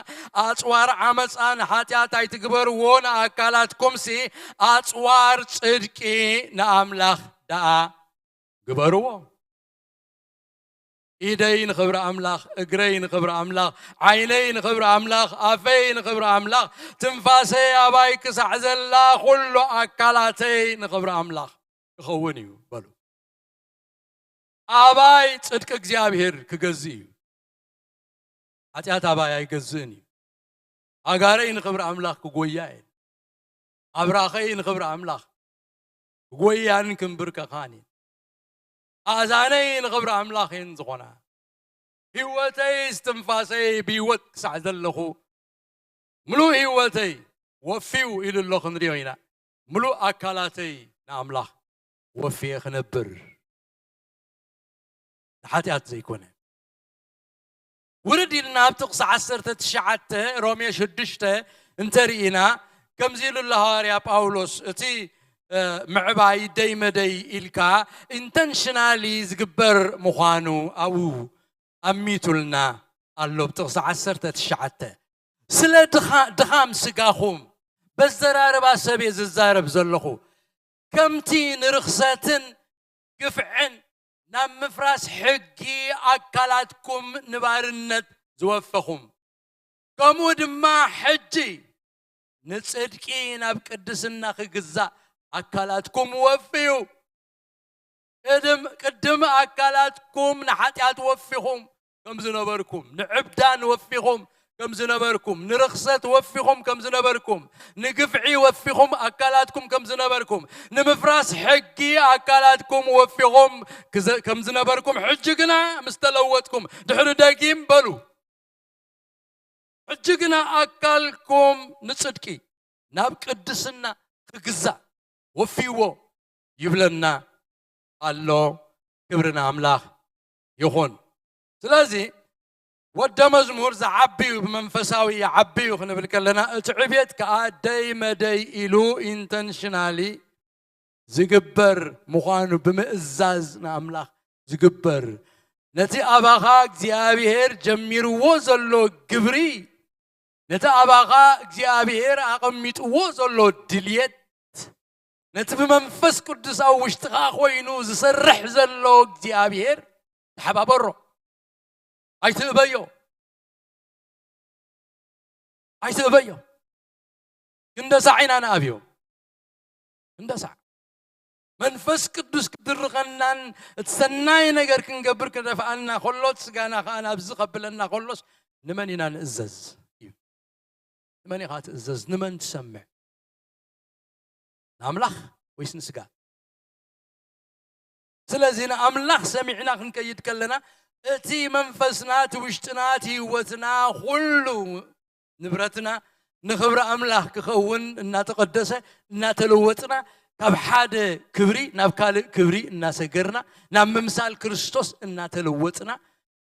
ኣጽዋር ዓመጻ ንሓጢኣት ኣይትግበርዎ፣ ንኣካላትኩምሲ ኣጽዋር ጽድቂ ንኣምላኽ ደኣ ግበርዎ። ኢደይ ንኽብሪ ኣምላኽ፣ እግረይ ንኽብሪ ኣምላኽ፣ ዓይነይ ንኽብሪ ኣምላኽ፣ ኣፈይ ንኽብሪ ኣምላኽ፣ ትንፋሰይ ኣባይ ክሳዕ ዘላ ኩሉ ኣካላተይ ንኽብሪ ኣምላኽ ክኸውን እዩ በሉ። ኣባይ ጽድቂ እግዚኣብሔር ክገዝእ እዩ። ሓጢኣት ኣባይ ኣይገዝእን እዩ። ኣጋረይ ንኽብሪ ኣምላኽ ክጎያ እየን። ኣብራኸይ ንኽብሪ ኣምላኽ ክጎያን ክንብርከኻን እየን። ኣእዛነይ ንኽብሪ ኣምላኽ እየን ዝኾና። ህይወተይ እስትንፋሰይ ብህይወት ክሳዕ ዘለኹ ምሉእ ህይወተይ ወፍዩ ኢሉ ኣሎ ክንሪኦ ኢና። ምሉእ ኣካላተይ ንኣምላኽ ወፍየ ክነብር ንሓጢኣት ዘይኮነ። ውርድ ኢልና ኣብ ጥቕሲ ዓሰርተ ትሽዓተ ሮሜ ሽዱሽተ እንተርኢና ከምዚ ኢሉ ኣሎ ሃዋርያ ጳውሎስ። እቲ ምዕባይ ደይ መደይ ኢልካ ኢንተንሽናሊ ዝግበር ምዃኑ ኣብኡ ኣሚቱልና ኣሎ። ብጥቕሲ ዓሰርተ ትሽዓተ ስለ ድኻም ስጋኹም በዘራርባ ሰብ እየ ዝዛረብ ዘለኹ፣ ከምቲ ንርኽሰትን ግፍዕን ናብ ምፍራስ ሕጊ ኣካላትኩም ንባርነት ዝወፈኹም፣ ከምኡ ድማ ሕጂ ንጽድቂ ናብ ቅድስና ክግዛእ ኣካላትኩም ወፍዩ። ቅድም ኣካላትኩም ንሓጢኣት ወፊኹም ከም ዝነበርኩም፣ ንዕብዳን ወፊኹም ከም ዝነበርኩም፣ ንርኽሰት ወፊኹም ከም ዝነበርኩም፣ ንግፍዒ ወፊኹም ኣካላትኩም ከም ዝነበርኩም፣ ንምፍራስ ሕጊ ኣካላትኩም ወፊኹም ከም ዝነበርኩም፣ ሕጂ ግና ምስ ተለወጥኩም፣ ድሕሪ ደጊም በሉ፣ ሕጂ ግና ኣካልኩም ንጽድቂ ናብ ቅድስና ክግዛእ ወፊዎ ይብለና ኣሎ። ክብሪ ንኣምላኽ ይኹን። ስለዚ ወደ መዝሙር ዝዓብዩ ብመንፈሳዊ ይዓብዩ ክንብል ከለና እቲ ዕብየት ከኣ ደይ መደይ ኢሉ ኢንተንሽናሊ ዝግበር ምዃኑ ብምእዛዝ ንኣምላኽ ዝግበር፣ ነቲ ኣባኻ እግዚኣብሔር ጀሚርዎ ዘሎ ግብሪ፣ ነቲ ኣባኻ እግዚኣብሔር ኣቐሚጥዎ ዘሎ ድልየት፣ ነቲ ብመንፈስ ቅዱስ ኣብ ውሽጥኻ ኮይኑ ዝሰርሕ ዘሎ እግዚኣብሔር ተሓባበሮ። ኣይትእበዮ፣ ኣይትእበዮ። ክንደሳዕ ኢና ንኣብዮ፣ ክንደሳዕ። መንፈስ ቅዱስ ክድርኸናን እቲ ሰናይ ነገር ክንገብር ክደፍኣና ከሎ፣ እቲ ስጋና ከኣ ናብዚ ከብለና ከሎስ፣ ንመን ኢና ንእዘዝ እዩ? ንመን ኢኻ ትእዘዝ? ንመን ትሰምዕ? ንኣምላኽ ወይስ ንስጋ? ስለዚ ንኣምላኽ ሰሚዕና ክንከይድ ከለና፣ እቲ መንፈስና፣ እቲ ውሽጥና፣ እቲ ህይወትና፣ ኩሉ ንብረትና ንኽብሪ ኣምላኽ ክኸውን እናተቐደሰ፣ እናተለወጥና፣ ካብ ሓደ ክብሪ ናብ ካልእ ክብሪ እናሰገርና፣ ናብ ምምሳል ክርስቶስ እናተለወጥና፣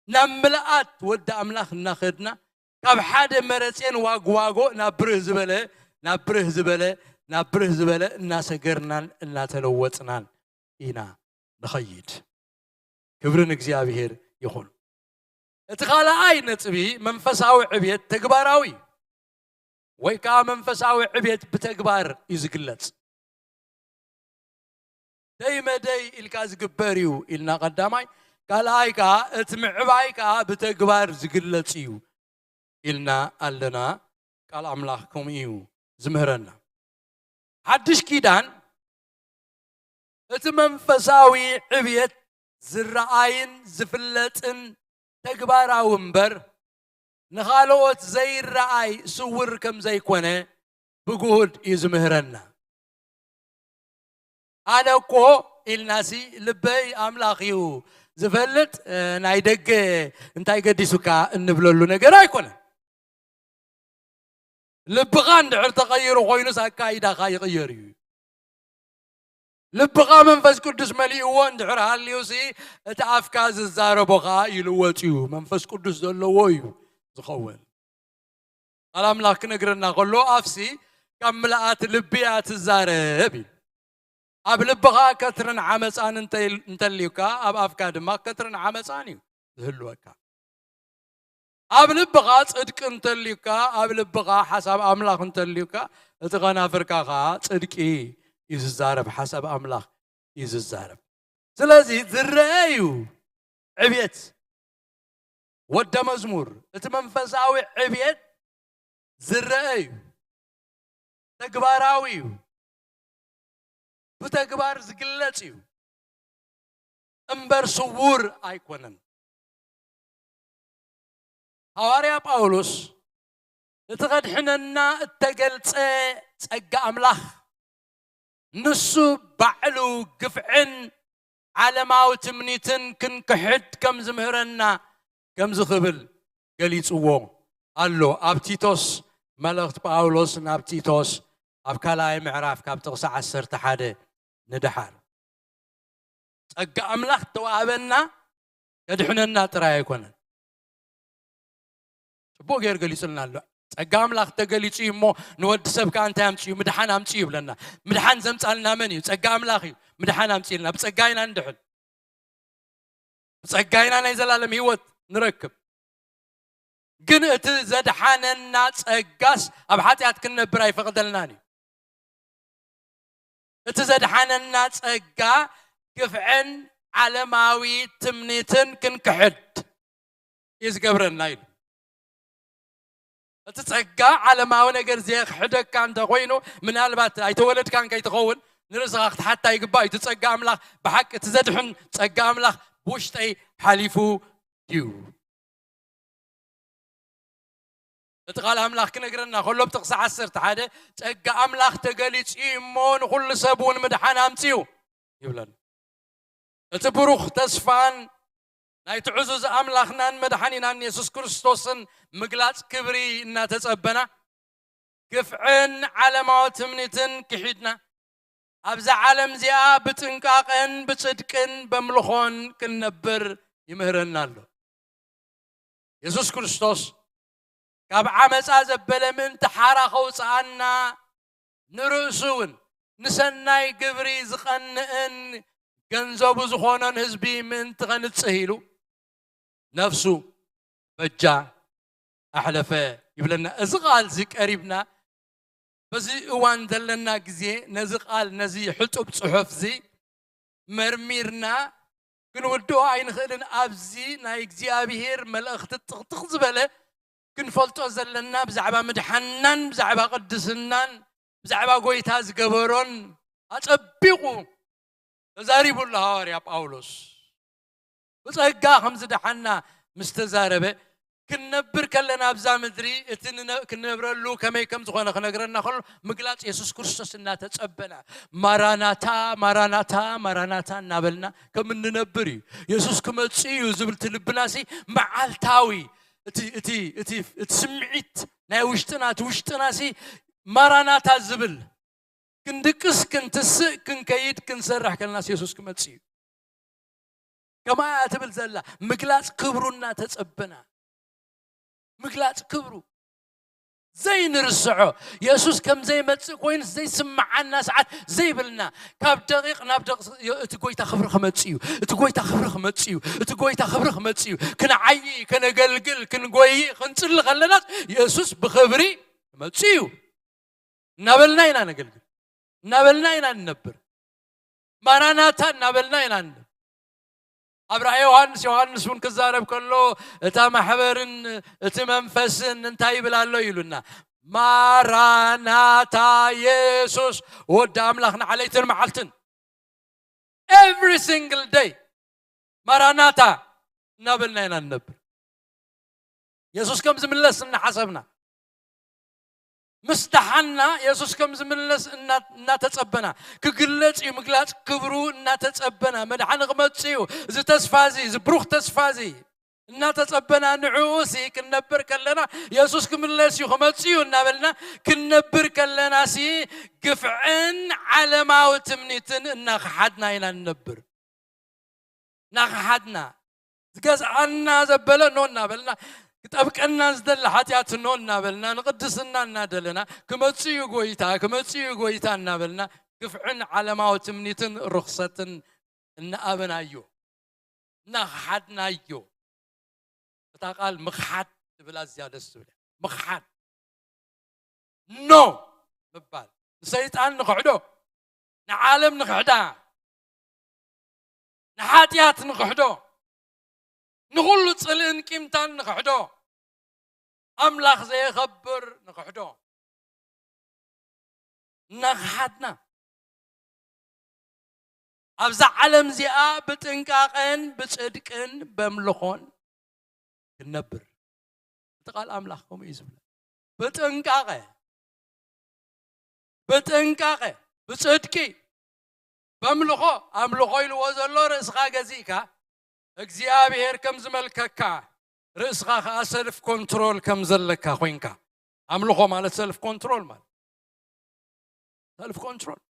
ናብ ምልኣት ወዲ ኣምላኽ እናኸድና፣ ካብ ሓደ መረጼን ዋግዋጎ ናብ ብርህ ዝበለ፣ ናብ ብርህ ዝበለ፣ ናብ ብርህ ዝበለ እናሰገርናን እናተለወጥናን ኢና ንኸይድ። ክብሪ ንእግዚኣብሔር ይኹን። እቲ ካልኣይ ነጥቢ መንፈሳዊ ዕብየት ተግባራዊ ወይ ከኣ መንፈሳዊ ዕብየት ብተግባር እዩ ዝግለጽ። ደይ መደይ ኢልካ ዝግበር እዩ ኢልና ቀዳማይ። ካልኣይ ከኣ እቲ ምዕባይ ከኣ ብተግባር ዝግለጽ እዩ ኢልና ኣለና። ቃል ኣምላኽ ከምኡ እዩ ዝምህረና። ሓድሽ ኪዳን እቲ መንፈሳዊ ዕብየት ዝረኣይን ዝፍለጥን ተግባራዊ እምበር፣ ንኻልኦት ዘይረኣይ ስውር ከም ዘይኮነ ብግሁድ እዩ ዝምህረና። ኣነ እኮ ኢልናሲ ልበይ ኣምላኽ እዩ ዝፈልጥ፣ እ፣ ናይ ደገ እንታይ ገዲሱካ እንብለሉ ነገር ኣይኮነን። ልብኻ እንድሕር ተቐይሩ ኮይኑስ ኣካይዳኻ ይቕየር እዩ። ልብኻ መንፈስ ቅዱስ መሊእዎ እንድሕር ሃልዩሲ እቲ ኣፍካ ዝዛረቦ ኸኣ ይልወጥ እዩ። መንፈስ ቅዱስ ዘለዎ እዩ ዝኸውን። ቃል ኣምላኽ ክነግረና ከሎ ኣፍሲ ካብ ምልኣት ልቢ እያ ትዛረብ እዩ። ኣብ ልብኻ ከትርን ዓመፃን እንተ-፣ እንተልዩካ ኣብ ኣፍካ ድማ ከትርን ዓመፃን እዩ ዝህልወካ። ኣብ ልብኻ ጽድቂ እንተልዩካ፣ ኣብ ልብኻ ሓሳብ ኣምላኽ እንተልዩካ፣ እቲ ኸናፍርካ ኸኣ ጽድቂ እዩ ዝዛረብ፣ ሓሳብ ኣምላኽ እዩ ዝዛረብ። ስለዚ ዝረአ እዩ ዕብየት ወደ መዝሙር፣ እቲ መንፈሳዊ ዕብየት ዝረአ እዩ፣ ተግባራዊ እዩ፣ ብተግባር ዝግለጽ እዩ እምበር ስዉር ኣይኮነን። ሃዋርያ ጳውሎስ እቲ ኸድሕነና እተገልጸ ጸጋ ኣምላኽ፣ ንሱ ባዕሉ ግፍዕን ዓለማዊ ትምኒትን ክንክሕድ ከም ዝምህረና ከምዚ ክብል ገሊጽዎ ኣሎ። ኣብ ቲቶስ፣ መልእኽቲ ጳውሎስ ናብ ቲቶስ ኣብ ካልኣይ ምዕራፍ ካብ ጥቕሲ ዓሰርተ ሓደ ንደሓር፣ ጸጋ ኣምላኽ ተዋህበና ከድሕነና ጥራይ ኣይኮነን። ጽቡቕ ገይሩ ገሊጹልና ኣሎ። ጸጋ ኣምላኽ ተገሊጹ እዩ እሞ፣ ንወዲ ሰብ ከኣ እንታይ ኣምጽኡ? ምድሓን ኣምጽኡ ይብለና። ምድሓን ዘምጻልና መን እዩ? ጸጋ ኣምላኽ እዩ። ምድሓን ኣምጺእልና። ብጸጋ ኢና ንድሕን። ብጸጋ ኢና ናይ ዘላለም ህይወት ንረክብ። ግን እቲ ዘድሓነና ጸጋስ ኣብ ሓጢኣት ክንነብር ኣይፈቕደልናን እዩ። እቲ ዘድሓነና ጸጋ ግፍዕን ዓለማዊ ትምኒትን ክንክሕድ እዩ ዝገብረና ኢሉ። እቲ ጸጋ ዓለማዊ ነገር ዘየኽሕደካ እንተኾይኑ፣ ምናልባት ኣይተወለድካን ከይትኸውን ንርእስኻ ክትሓታ ይግባእ እዩ። እቲ ጸጋ ኣምላኽ ብሓቂ፣ እቲ ዘድሕን ጸጋ ኣምላኽ ብውሽጠይ ሓሊፉ ድዩ? እቲ ቃል ኣምላኽ ክነግረና ከሎ፣ ኣብ ጥቕሲ ዓሰርተ ሓደ፣ "ጸጋ ኣምላኽ ተገሊጹ እዩ እሞ፣ ንኹሉ ሰብ እውን ምድሓን ኣምጺኡ" ይብለና። እቲ ብሩኽ ተስፋን ናይ ትዕዙዝ ኣምላኽናን መድሓኒናን የሱስ ክርስቶስን ምግላጽ ክብሪ እናተጸበና፣ ግፍዕን ዓለማዊ ትምኒትን ክሒድና፣ ኣብዛ ዓለም እዚኣ ብጥንቃቐን ብጽድቅን በምልኾን ክንነብር ይምህረና ኣሎ። የሱስ ክርስቶስ ካብ ዓመጻ ዘበለ ምእንቲ ሓራ ከውጽኣና፣ ንርእሱ እውን ንሰናይ ግብሪ ዝቐንእን ገንዘቡ ዝኾኖን ህዝቢ ምእንቲ ኸንጽህ ኢሉ፣ ነፍሱ በጃ ኣሕለፈ ይብለና። እዚ ቃል እዚ ቀሪብና፣ በዚ እዋን ዘለና ግዜ፣ ነዚ ቃል፣ ነዚ ሕጡብ ጽሑፍ እዚ መርሚርና ክንውድኦ ኣይንኽእልን። ኣብዚ ናይ እግዚኣብሔር መልእኽቲ ጥቕጥቕ ዝበለ ክንፈልጦ ዘለና፣ ብዛዕባ ምድሓንናን ብዛዕባ ቅድስናን ብዛዕባ ጐይታ ዝገበሮን ኣጸቢቑ ተዛሪቡ ኣሎ ሃዋርያ ጳውሎስ። ብጸጋ ከም ዝደሓና ምስ ተዛረበ፣ ክንነብር ከለና ኣብዛ ምድሪ፣ እቲ ንነ-፣ ክንነብረሉ ከመይ ከም ዝኾነ ክነግረና ከሎ፣ ምግላጽ የሱስ ክርስቶስ እናተጸበና፣ "ማራናታ፣ ማራናታ፣ ማራናታ" እናበልና ከም እንነብር እዩ። የሱስ ክመጽእ እዩ ዝብል እቲ ልብናሲ መዓልታዊ፣ እቲ፣ እቲ፣ እቲ፣ እቲ ስምዒት ናይ ውሽጥና፣ እቲ ውሽጥናሲ ማራናታ ዝብል፣ ክንድቅስ፣ ክንትስእ፣ ክንከይድ፣ ክንሰርሕ ከለናስ የሱስ ክመጽእ እዩ። ከምኣ እያ ትብል ዘላ፣ ምግላጽ ክብሩ እናተጸበና። ምግላጽ ክብሩ ዘይንርስዖ፣ የሱስ ከም ዘይመጽእ ኮይኑ ዘይስምዓና ሰዓት ዘይብልና፣ ካብ ደቂቕ ናብ ደቂቕ እቲ ጐይታ ክብሪ ክመጽእ እዩ፣ እቲ ጐይታ ክብሪ ክመጽእ እዩ፣ እቲ ጐይታ ክብሪ ክመጽእ እዩ። ክንዓዪ፣ ከነገልግል፣ ክንጎዪ፣ ክንጽሊ ከለናስ የሱስ ብኽብሪ ክመጽእ እዩ። እናበልና ኢና ነገልግል፣ እናበልና ኢና ንነብር። ማራናታ እናበልና ኢና ንነብር። ኣብ ራእይ ዮሃንስ፣ ዮሃንስ እውን ክዛረብ ከሎ፣ እታ ማሕበርን እቲ መንፈስን እንታይ ይብል ኣሎ ኢሉና? "ማራናታ፣ የሱስ ወዲ ኣምላኽ ንዓለይትን መዓልትን." Every single day ማራናታ እናበልና ኢና ንነብር። የሱስ ከም ዝምለስ እናሓሰብና፣ ምስ ደሓና የሱስ ከም ዝምለስ እና-፣ እናተጸበና፣ ክግለጽ እዩ፣ ምግላጽ ክብሩ እናተጸበና፣ መድሓኒ ክመጽእ እዩ፣ እዚ ተስፋ እዚ፣ እዚ ብሩኽ ተስፋ እዚ እናተጸበና፣ ንዕኡ ሲ ክንነብር ከለና፣ የሱስ ክምለስ እዩ፣ ክመጽእ እዩ እናበልና ክንነብር ከለና ሲ፣ ግፍዕን ዓለማዊ ትምኒትን እናኸሓድና ኢና ንነብር። እናኸሓድና፣ ዝገዝኣና ዘበለ ኖ እናበልና፣ ክጠብቀና ዝደሊ ሓጢኣት ኖ እናበልና፣ ንቕድስና እናደለና፣ ክመጽእ እዩ ጐይታ፣ ክመጽእ እዩ ጐይታ እናበልና፣ ግፍዕን ዓለማዊ ትምኒትን ርኽሰትን እናኣበናዮ፣ እናኸሓድናዮ። እታ ቃል ምኽሓድ ትብል ኣዝያ ደስ ትብል እያ። ምኽሓድ። ኖ ምባል። ንሰይጣን ንኽሕዶ፣ ንዓለም ንኽሕዳ፣ ንሓጢኣት ንኽሕዶ፣ ንኹሉ ጽልእን ቂምታን ንኽሕዶ፣ ኣምላኽ ዘየኸብር ንኽሕዶ፣ እናኸሓድና፣ ኣብዛ ዓለም እዚኣ ብጥንቃቐን ብጽድቅን በምልኾን ክንነብር። እቲ ቃል ኣምላኽ ከምኡ እዩ ዝብለና። ብጥንቃቐ፣ ብጥንቃቐ፣ ብጽድቂ፣ በምልኾ ኣምልኾ ኢልዎ ዘሎ ርእስኻ ገዚእካ እግዚኣብሔር ከም ዝመልከካ ርእስኻ ከኣ ሰልፍ ኮንትሮል ከም ዘለካ ኮይንካ። ኣምልኾ ማለት ሰልፍ ኮንትሮል ማለት ሰልፍ ኮንትሮል።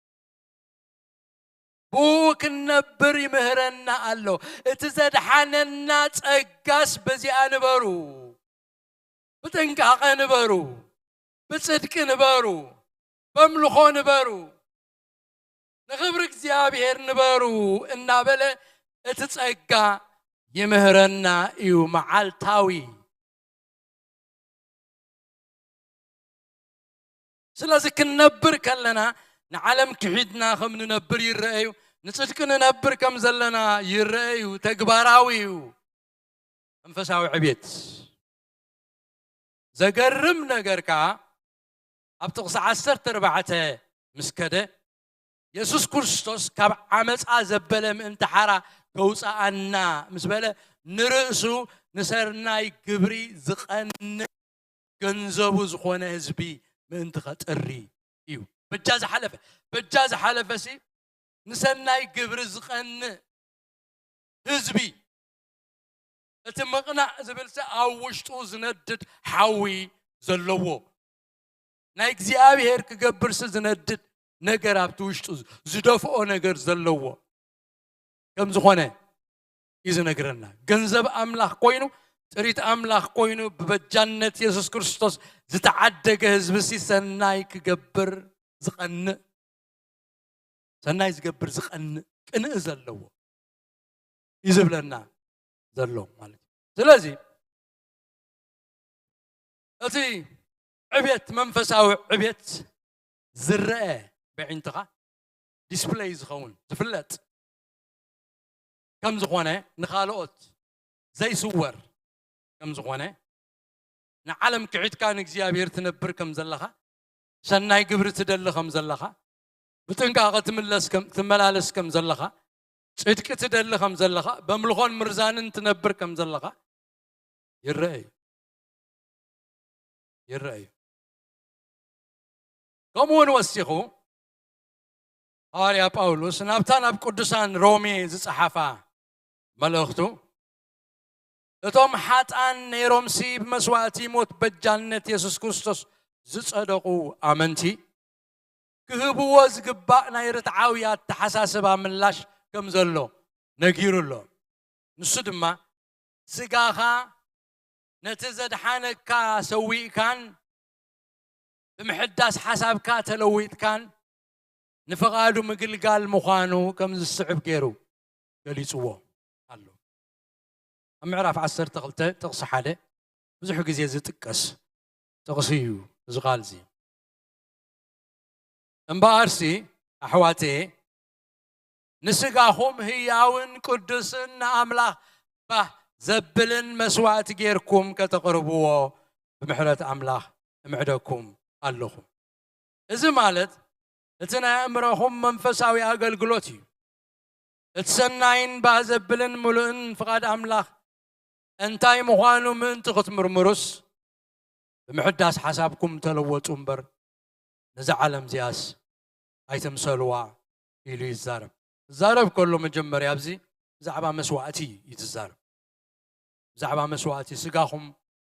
ብኡ ክንነብር ይምህረና ኣሎ። እቲ ዘድሓነና ጸጋስ በዚኣ ንበሩ። ብጥንቃቐ ንበሩ። ብጽድቂ ንበሩ። በምልኾ ንበሩ። ንኽብሪ እግዚኣብሔር ንበሩ እናበለ እቲ ጸጋ ይምህረና እዩ መዓልታዊ። ስለዚ ክንነብር ከለና ንዓለም ክሒድና ከም ንነብር ይረአ እዩ። ንጽድቂ ንነብር ከም ዘለና ይረአ እዩ። ተግባራዊ እዩ። መንፈሳዊ ዕብየት። ዘገርም ነገር ከኣ ኣብ ጥቕሲ ዓሰርተ ኣርባዕተ ምስ ከደ የሱስ ክርስቶስ ካብ ዓመፃ ዘበለ ምእንቲ ሓራ ከውፅኣና ምስ በለ ንርእሱ ንሰርናይ ግብሪ ዝቐንእ ገንዘቡ ዝኾነ ህዝቢ ምእንቲ ኸጥሪ እዩ። በጃ ዝሓለፈ በጃ ዝሓለፈ ሲ ንሰናይ ግብሪ ዝቐንእ ህዝቢ እቲ ምቕናእ ዝብል ሲ ኣብ ውሽጡ ዝነድድ ሓዊ ዘለዎ ናይ እግዚኣብሔር ክገብር ሲ ዝነድድ ነገር ኣብቲ ውሽጡ ዝደፍኦ ነገር ዘለዎ ከም ዝኾነ እዩ ዝነግረና። ገንዘብ ኣምላኽ ኮይኑ ጥሪት ኣምላኽ ኮይኑ ብበጃነት የሱስ ክርስቶስ ዝተዓደገ ህዝቢ ሲ ሰናይ ክገብር ዝቐንእ ሰናይ ዝገብር ዝቐንእ ቅንእ ዘለዎ እዩ ዝብለና ዘሎ ማለት እዩ። ስለዚ እቲ ዕብየት መንፈሳዊ ዕብየት ዝረአ ብዒንትኻ ዲስፕለይ ዝኸውን ዝፍለጥ ከም ዝኾነ ንኻልኦት ዘይስወር ከም ዝኾነ ንዓለም ክሒድካ ንእግዚኣብሔር ትነብር ከም ዘለኻ ሰናይ ግብሪ ትደሊ ከም ዘለኻ ብጥንቃቐ ትምለስ ከም- ትመላለስ ከም ዘለኻ ጽድቂ ትደሊ ከም ዘለኻ በምልኾን ምርዛንን ትነብር ከም ዘለኻ ይረአ እዩ ይረአ እዩ። ከምኡ እውን ወሲኹ ሃዋርያ ጳውሎስ ናብታ ናብ ቅዱሳን ሮሜ ዝጸሓፋ መልእኽቱ እቶም ሓጣን ነይሮምሲ ብመስዋእቲ ሞት በጃነት የሱስ ክርስቶስ ዝጸደቑ ኣመንቲ ክህብዎ ዝግባእ ናይ ርትዓዊ ኣተሓሳስባ ምላሽ ከም ዘሎ ነጊሩ ኣሎ። ንሱ ድማ ስጋኻ ነቲ ዘድሓነካ ሰዊእካን ብምሕዳስ ሓሳብካ ተለዊጥካን ንፍቓዱ ምግልጋል ምዃኑ ከም ዝስዕብ ገይሩ ገሊጽዎ ኣሎ። ኣብ ምዕራፍ ዓሰርተ ክልተ ጥቕሲ ሓደ ብዙሕ ግዜ ዝጥቀስ ጥቕሲ እዩ እዚ ቃል እዚ። እምበኣርሲ ኣሕዋተየ ንስጋኹም ህያውን ቅዱስን ንኣምላኽ ባህ ዘብልን መስዋእቲ ጌርኩም ከተቕርብዎ ብምሕረት ኣምላኽ እምዕደኩም ኣለኹ። እዚ ማለት እቲ ናይ ኣእምሮኹም መንፈሳዊ ኣገልግሎት እዩ። እቲ ሰናይን ባህ ዘብልን ምሉእን ፍቓድ ኣምላኽ እንታይ ምዃኑ ምእንቲ ክትምርምሩስ ብምሕዳስ ሓሳብኩም ተለወጡ እምበር ነዛ ዓለም እዚኣስ ኣይተምሰልዋ ኢሉ ይዛረብ። ዝዛረብ ከሎ መጀመርያ ኣብዚ ብዛዕባ መስዋእቲ እዩ ዝዛረብ። ብዛዕባ መስዋእቲ ስጋኹም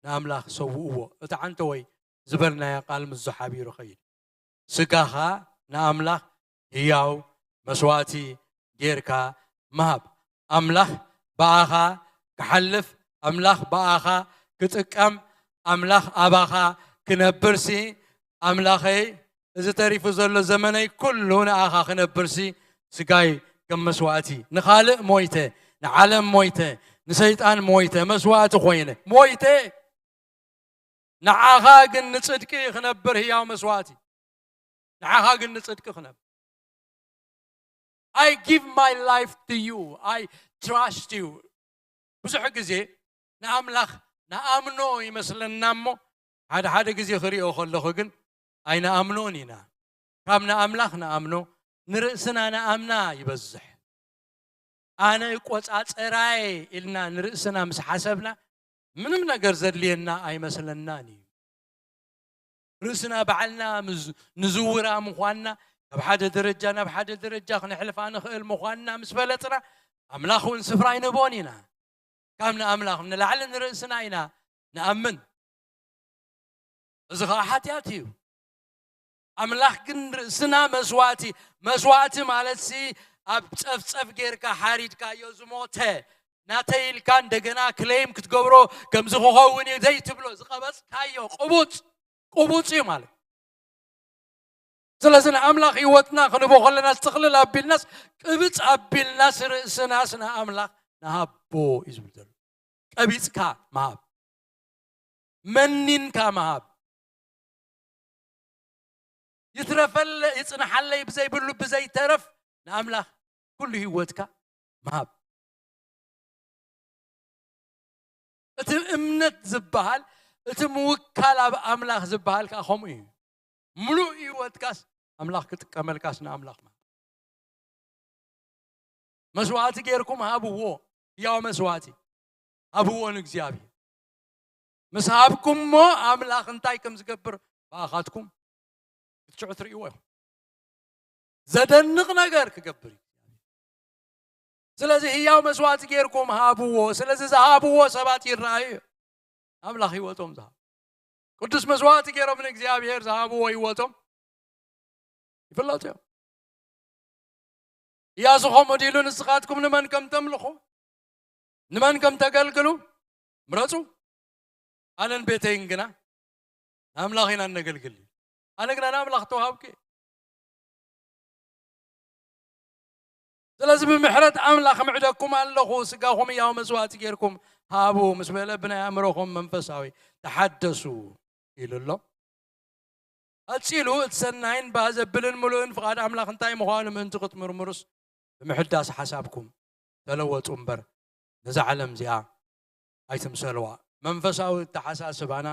ንኣምላኽ ሰውእዎ እቲ ዓንተወይ ዝበልናዮ ቃል ምስ ዝሓቢሩ ኸይድ ስጋኻ ንኣምላኽ ህያው መስዋእቲ ጌርካ ምሃብ ኣምላኽ ብኣኻ ክሓልፍ ኣምላኽ ብኣኻ ክጥቀም ኣምላኽ ኣባኻ ክነብርሲ ኣምላኸይ እዚ ተሪፉ ዘሎ ዘመነይ ኩሉ ንኣኻ ክነብርሲ ስጋይ ከም መስዋእቲ ንኻልእ ሞይተ ንዓለም ሞይተ ንሰይጣን ሞይተ መስዋእቲ ኮይነ ሞይተ ንዓኻ ግን ንጽድቂ ክነብር ህያው መስዋእቲ ንዓኻ ግን ንጽድቂ ክነብር I give my life to you I trust you ብዙሕ ግዜ ንኣምላኽ ንኣምኖ ይመስለና እሞ ሓደ ሓደ ግዜ ክሪኦ ከለኹ ግን ኣይንኣምኖን ኢና ካብ ንኣምላኽ ንኣምኖ ንርእስና ንኣምና ይበዝሕ ኣነ ቆጻጸራየ ኢልና ንርእስና ምስ ሓሰብና ምንም ነገር ዘድልየና ኣይመስለናን እዩ ርእስና ባዕልና ንዝውራ ምዃንና ካብ ሓደ ደረጃ ናብ ሓደ ደረጃ ክነሕልፋ ንኽእል ምዃንና ምስ ፈለጥና፣ ኣምላኽ እውን ስፍራ ኣይንህቦን ኢና። ካብ ንኣምላኽ ንላዕሊ ንርእስና ኢና ንኣምን። እዚ ኸዓ ሓጢኣት እዩ። ኣምላኽ ግን ርእስና መስዋእቲ፣ መስዋእቲ ማለትሲ ኣብ ጸፍጸፍ ጌርካ ሓሪድካዮ ዝሞተ፣ ናተይ ኢልካ እንደገና ክሌም ክትገብሮ፣ ከምዚ ክኸውን እዩ ዘይትብሎ፣ ዝቐበጽካዮ ቅቡጽ፣ ቅቡጽ እዩ ማለት። ስለዚ ንኣምላኽ ህይወትና ክንቦ ከለናስ፣ ጥቕልል ኣቢልናስ፣ ቅብጽ ኣቢልናስ፣ ርእስናስ ንኣምላኽ ንሃቦ እዩ ዝብል ዘሎ። ቀቢጽካ ምሃብ፣ መኒንካ ምሃብ፣ ይትረፈለ-፣ ይጽንሓለይ ብዘይብሉ ብዘይተረፍ ንኣምላኽ ኩሉ ህይወትካ ምሃብ። እቲ እምነት ዝበሃል፣ እቲ ምውካል ኣብ ኣምላኽ ዝበሃል ከኣ ከምኡ እዩ። ምሉእ ህይወትካስ ኣምላኽ ክጥቀመልካስ ንኣምላኽ ምሃብ። መስዋእቲ ጌርኩም ሃብዎ፣ ህያው መስዋእቲ ሃብዎ ንእግዚኣብሔር። ምስ ሃብኩሞ ኣምላኽ እንታይ ከም ዝገብር ብኣኻትኩም ክትሽዑ ትርእይዎ ኢኹም። ዘደንቕ ነገር ክገብር እዩ። ስለዚ ህያው መስዋእቲ ጌርኩም ሃብዎ። ስለዚ ዝሃብዎ ሰባት ይረኣዩ እዮም። ኣምላኽ ህይወቶም ዝሃቡ፣ ቅዱስ መስዋእቲ ጌሮም ንእግዚኣብሔር ዝሃብዎ ህይወቶም ይፍለጡ እዮም። ኢያሱ ከምኡ ድኢሉ፣ ንስኻትኩም ንመን ከም ተምልኹ፣ ንመን ከም ተገልግሉ ምረጹ። ኣነን ቤተይን ግና ንኣምላኽ ኢና እነገልግል። ኣነ ግና ንኣምላኽ ተዋሃብኩ እየ። ስለዚ ብምሕረት ኣምላኽ ምዕደኩም ኣለኹ፣ ስጋኹም ህያው መስዋእቲ ጌርኩም ሃቡ ምስ በለ፣ ብናይ ኣእምሮኹም መንፈሳዊ ተሓደሱ ኢሉ ኣሎ። ቀጺሉ፣ እቲ ሰናይን ባህ ዘብልን ምሉእን ፍቓድ ኣምላኽ እንታይ ምዃኑ ምእንቲ ክትምርምሩስ፣ ብምሕዳስ ሓሳብኩም ተለወጡ እምበር፣ ነዛ ዓለም እዚኣ ኣይትምሰልዋ። መንፈሳዊ ኣተሓሳስባና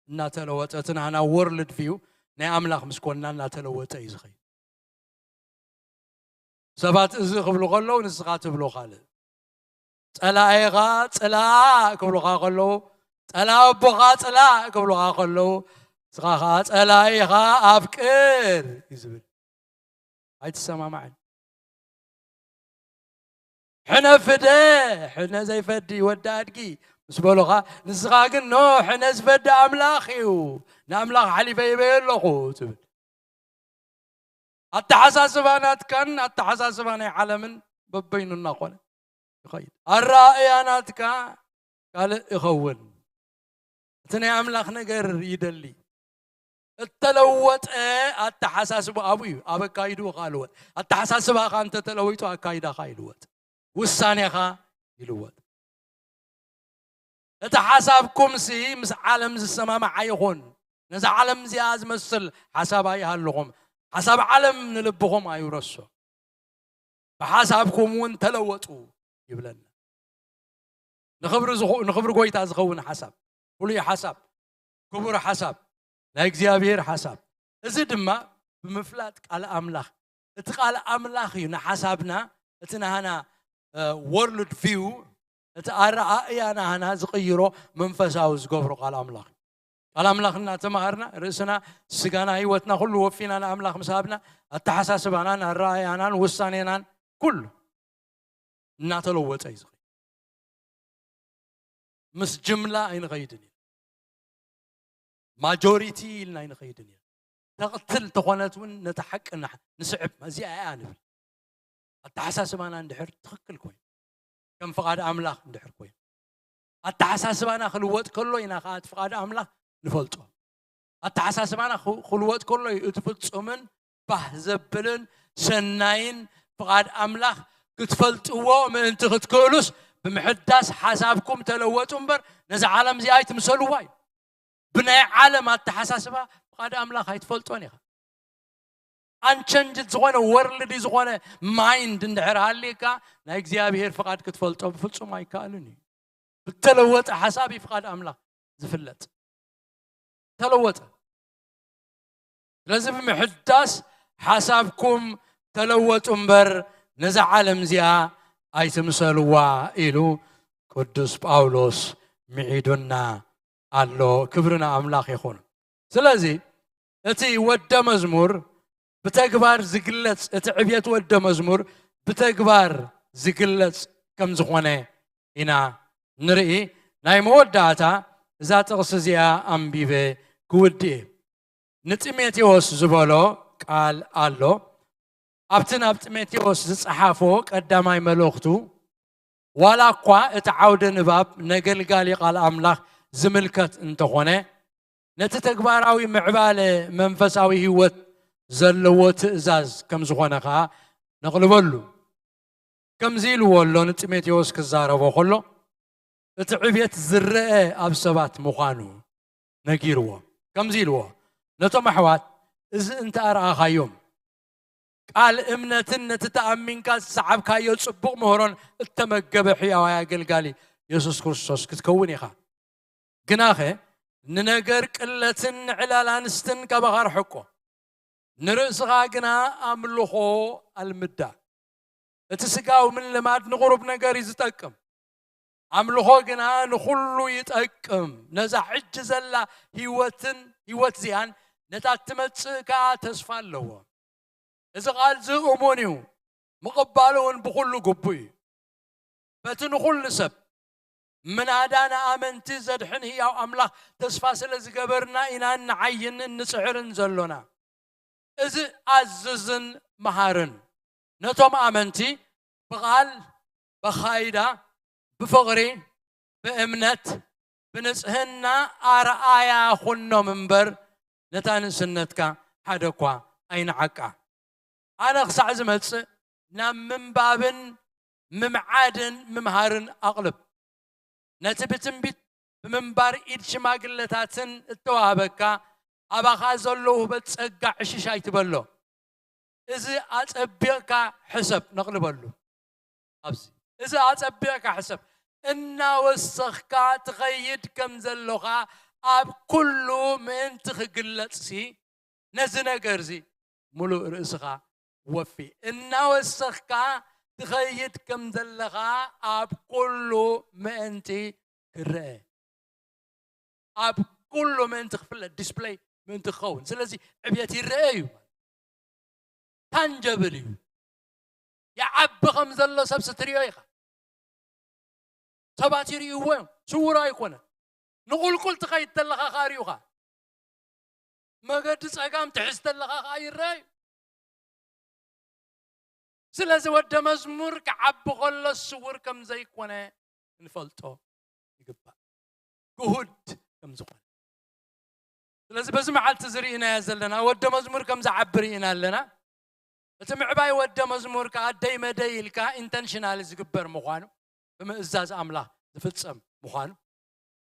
እናተለወጠ፣ እቲ ናህና ወርልድ ቪው ናይ ኣምላኽ ምስ ኮንና እናተለወጠ እዩ ዝኸይድ። ሰባት እዚ ክብሉ ከለዉ፣ ንስኻ ትብሎ ካልእ። ጸላኢኻ ጽላእ ክብሉኻ ከለዉ፣ ጸላእ ኣቦኻ ጽላእ ክብሉኻ ከለዉ፣ ንስኻ ኸዓ ጸላኢኻ ኣፍቅር እዩ ዝብል። ኣይትሰማማዕን። ሕነ ፍደ፣ ሕነ ዘይፈዲ ወዲ ኣድጊ ምስ በሉኻ፣ ንስኻ ግን ኖ፣ ሕነ ዝፈዲ ኣምላኽ እዩ፣ ንኣምላኽ ሓሊፈ ይበዮ ኣለኹ ትብል። ኣተሓሳስባ ናትካን ኣተሓሳስባ ናይ ዓለምን በበይኑ እናኾነ ይኸይድ። ኣረኣእያ ናትካ ካልእ ይኸውን። እቲ ናይ ኣምላኽ ነገር ይደሊ። እተለወጠ ኣተሓሳስባ ኣብኡ እዩ፣ ኣብ ኣካይድኡ ኸኣ ልወጥ። ኣተሓሳስባኻ እንተ ተለዊጡ፣ ኣካይዳኻ ይልወጥ፣ ውሳኔኻ ይልወጥ። እቲ ሓሳብኩምሲ ምስ ዓለም ዝሰማማዕ ኣይኹን። ነዛ ዓለም እዚኣ ዝመስል ሓሳብ ኣይሃልኹም። ሓሳብ ዓለም ንልብኹም ኣይውረሶ። ብሓሳብኩም እውን ተለወጡ ይብለና። ንኽብሪ ዝኹ-፣ ንኽብሪ ጎይታ ዝኸውን ሓሳብ፣ ፍሉይ ሓሳብ፣ ክቡር ሓሳብ፣ ናይ እግዚኣብሔር ሓሳብ። እዚ ድማ ብምፍላጥ ቃል ኣምላኽ። እቲ ቃል ኣምላኽ እዩ ንሓሳብና፣ እቲ ናህና፣ እ፣ ወርልድ ቪው፣ እቲ ኣረኣእያ ናህና ዝቕይሮ፣ መንፈሳዊ ዝገብሮ ቃል ኣምላኽ እዩ። ቃል ኣምላኽ እናተማሃርና፣ ርእስና፣ ስጋና፣ ህይወትና ኩሉ ወፊና ንኣምላኽ ምስ ሃብና፣ ኣተሓሳስባናን ኣረኣእያናን ውሳኔናን ኩሉ እናተለወጠ እዩ ዝኸይድ። ምስ ጅምላ ኣይንኸይድን እዩ። ማጆሪቲ ኢልና ኣይንኸይድን እዩ። ተቕትል ተኾነት እውን ነቲ ሓቂ ንሕ-፣ ንስዕብ፣ እዚኣ እያ ንብል። ኣተሓሳስባና እንድሕር ትኽክል ኮይኑ፣ ከም ፍቓድ ኣምላኽ እንድሕር ኮይኑ፣ ኣተሓሳስባና ክልወጥ ከሎ ኢና ኸዓ እቲ ፍቓድ ኣምላኽ ንፈልጦ። ኣተሓሳስባና ክ-፣ ክልወጥ ከሎ እዩ እቲ ፍጹምን ባህ ዘብልን ሰናይን ፍቓድ ኣምላኽ ክትፈልጥዎ ምእንቲ ክትክእሉስ፣ ብምሕዳስ ሓሳብኩም ተለወጡ እምበር፣ ነዛ ዓለም እዚኣ ኣይትምሰልዋ እዩ። ብናይ ዓለም ኣተሓሳስባ ፍቓድ ኣምላኽ ኣይትፈልጦን ኢኻ። ኣንቸንጅድ ዝኾነ፣ ወርልዲ ዝኾነ ማይንድ እንድሕር ሃልዩካ፣ ናይ እግዚኣብሔር ፍቓድ ክትፈልጦ ብፍጹም ኣይከኣልን እዩ። ብተለወጠ ሓሳብ እዩ ፍቓድ ኣምላኽ ዝፍለጥ። ተለወጠ። ስለዚ ብምሕዳስ ሓሳብኩም ተለወጡ እምበር፣ ነዛ ዓለም እዚኣ ኣይትምሰልዋ ኢሉ ቅዱስ ጳውሎስ ምዒዱና ኣሎ። ክብሪ ንኣምላኽ ይኹን። ስለዚ እቲ ወደ መዝሙር ብተግባር ዝግለጽ፣ እቲ ዕብየት ወደ መዝሙር ብተግባር ዝግለጽ ከም ዝኾነ ኢና ንርኢ። ናይ መወዳእታ እዛ ጥቕሲ እዚኣ ኣንቢበ ክውድእ እየ። ንጢሞቴዎስ ዝበሎ ቃል ኣሎ። ኣብቲ ናብ ጢሞቴዎስ ዝጸሓፎ ቀዳማይ መልእኽቱ፣ ዋላ እኳ እቲ ዓውደ ንባብ ነገልጋሊ ቃል ኣምላኽ ዝምልከት እንተኾነ፣ ነቲ ተግባራዊ ምዕባለ መንፈሳዊ ህይወት ዘለዎ ትእዛዝ ከም ዝኾነ ኸኣ ነቕልበሉ። ከምዚ ኢልዎ ኣሎ ንጢሞቴዎስ ክዛረቦ ከሎ፣ እቲ ዕብየት ዝረአ ኣብ ሰባት ምዃኑ ነጊርዎ። ከምዚ ኢልዎ፣ ነቶም ኣሕዋት፣ እዚ እንተ ኣርኣኻዮም፣ ቃል እምነትን ነቲ ተኣሚንካ ዝሰዓብካዮ ጽቡቕ ምህሮን እተመገበ ሕያዋይ ኣገልጋሊ የሱስ ክርስቶስ ክትከውን ኢኻ። ግናኸ ንነገር ቅለትን ንዕላል ኣንስትን ካባኻ ርሕቆ። ንርእስኻ ግና ኣምልኾ ኣልምዳ። እቲ ስጋዊ ምልማድ ንቑሩብ ነገር እዩ ዝጠቅም። ኣምልኾ ግና ንኹሉ ይጠቅም። ነዛ ሕጂ ዘላ ህይወትን ህይወት እዚኣን ነታ እትመጽእ ከኣ ተስፋ ኣለዎ። እዚ ቃል እዚ እሙን እዩ፣ ምቕባሉ እውን ብኹሉ ግቡእ እዩ። በቲ ንኹሉ ሰብ ምናዳ ንኣመንቲ ዘድሕን ህያው ኣምላኽ ተስፋ ስለ ዝገበርና ኢና እንዓይን እንጽዕርን ዘሎና። እዚ ኣዝዝን መሃርን ነቶም ኣመንቲ ብቓል፣ በኻይዳ፣ ብፍቕሪ፣ ብእምነት፣ ብንጽህና ኣርኣያ ኹኖም እምበር፣ ነታ ንእስነትካ ሓደ እኳ ኣይንዓቃ። ኣነ ክሳዕ ዝመጽእ ናብ ምንባብን ምምዓድን ምምሃርን ኣቕልብ። ነቲ ብትንቢት ብምንባር ኢድ ሽማግለታትን እተዋህበካ፣ ኣባኻ ዘሎ ውህበት ጸጋ ዕሽሽ ኣይትበሎ። እዚ ኣጸቢቕካ ሕሰብ፣ ነቕልበሉ። ኣብዚ እዚ ኣጸቢቕካ ሕሰብ። እናወሰኽካ ትኸይድ ከም ዘሎኻ ኣብ ኩሉ ምእንቲ ክግለጽሲ፣ ነዚ ነገርዚ ምሉእ ርእስኻ ወፊ። እናወሰኽካ ትኸይድ ከም ዘለኻ ኣብ ኩሉ ምእንቲ ክረአ፣ ኣብ ኩሉ ምእንቲ ክፍለጥ፣ ዲስፕለይ ምእንቲ ክኸውን። ስለዚ ዕብየት ይረአ እዩ፣ ታንጀብል እዩ። ይዓቢ ከም ዘሎ ሰብሲ ትሪኦ ኢኻ። ሰባት ይርእይዎ እዮም። ስውር ኣይኮነን። ንቑልቁል ትኸይድ ተለኻ ኸኣ ሪኡኻ። መገዲ ጸጋም ትሕዝ ተለኻ ኸኣ ይረአ እዩ። ስለዚ ወደ መዝሙር ክዓቢ ከሎ ስውር ከም ዘይኮነ ክንፈልጦ ይግባእ። ግሁድ ከም ዝኾነ። ስለዚ በዚ መዓልቲ እዚ ርኢናዮ ዘለና ወደ መዝሙር ከም ዝዓቢ ርኢና ኣለና። እቲ ምዕባይ ወደ መዝሙር ከኣ ደይ መደይ ኢልካ ኢንተንሽናል ዝግበር ምዃኑ፣ ብምእዛዝ ኣምላኽ ዝፍጸም ምዃኑ፣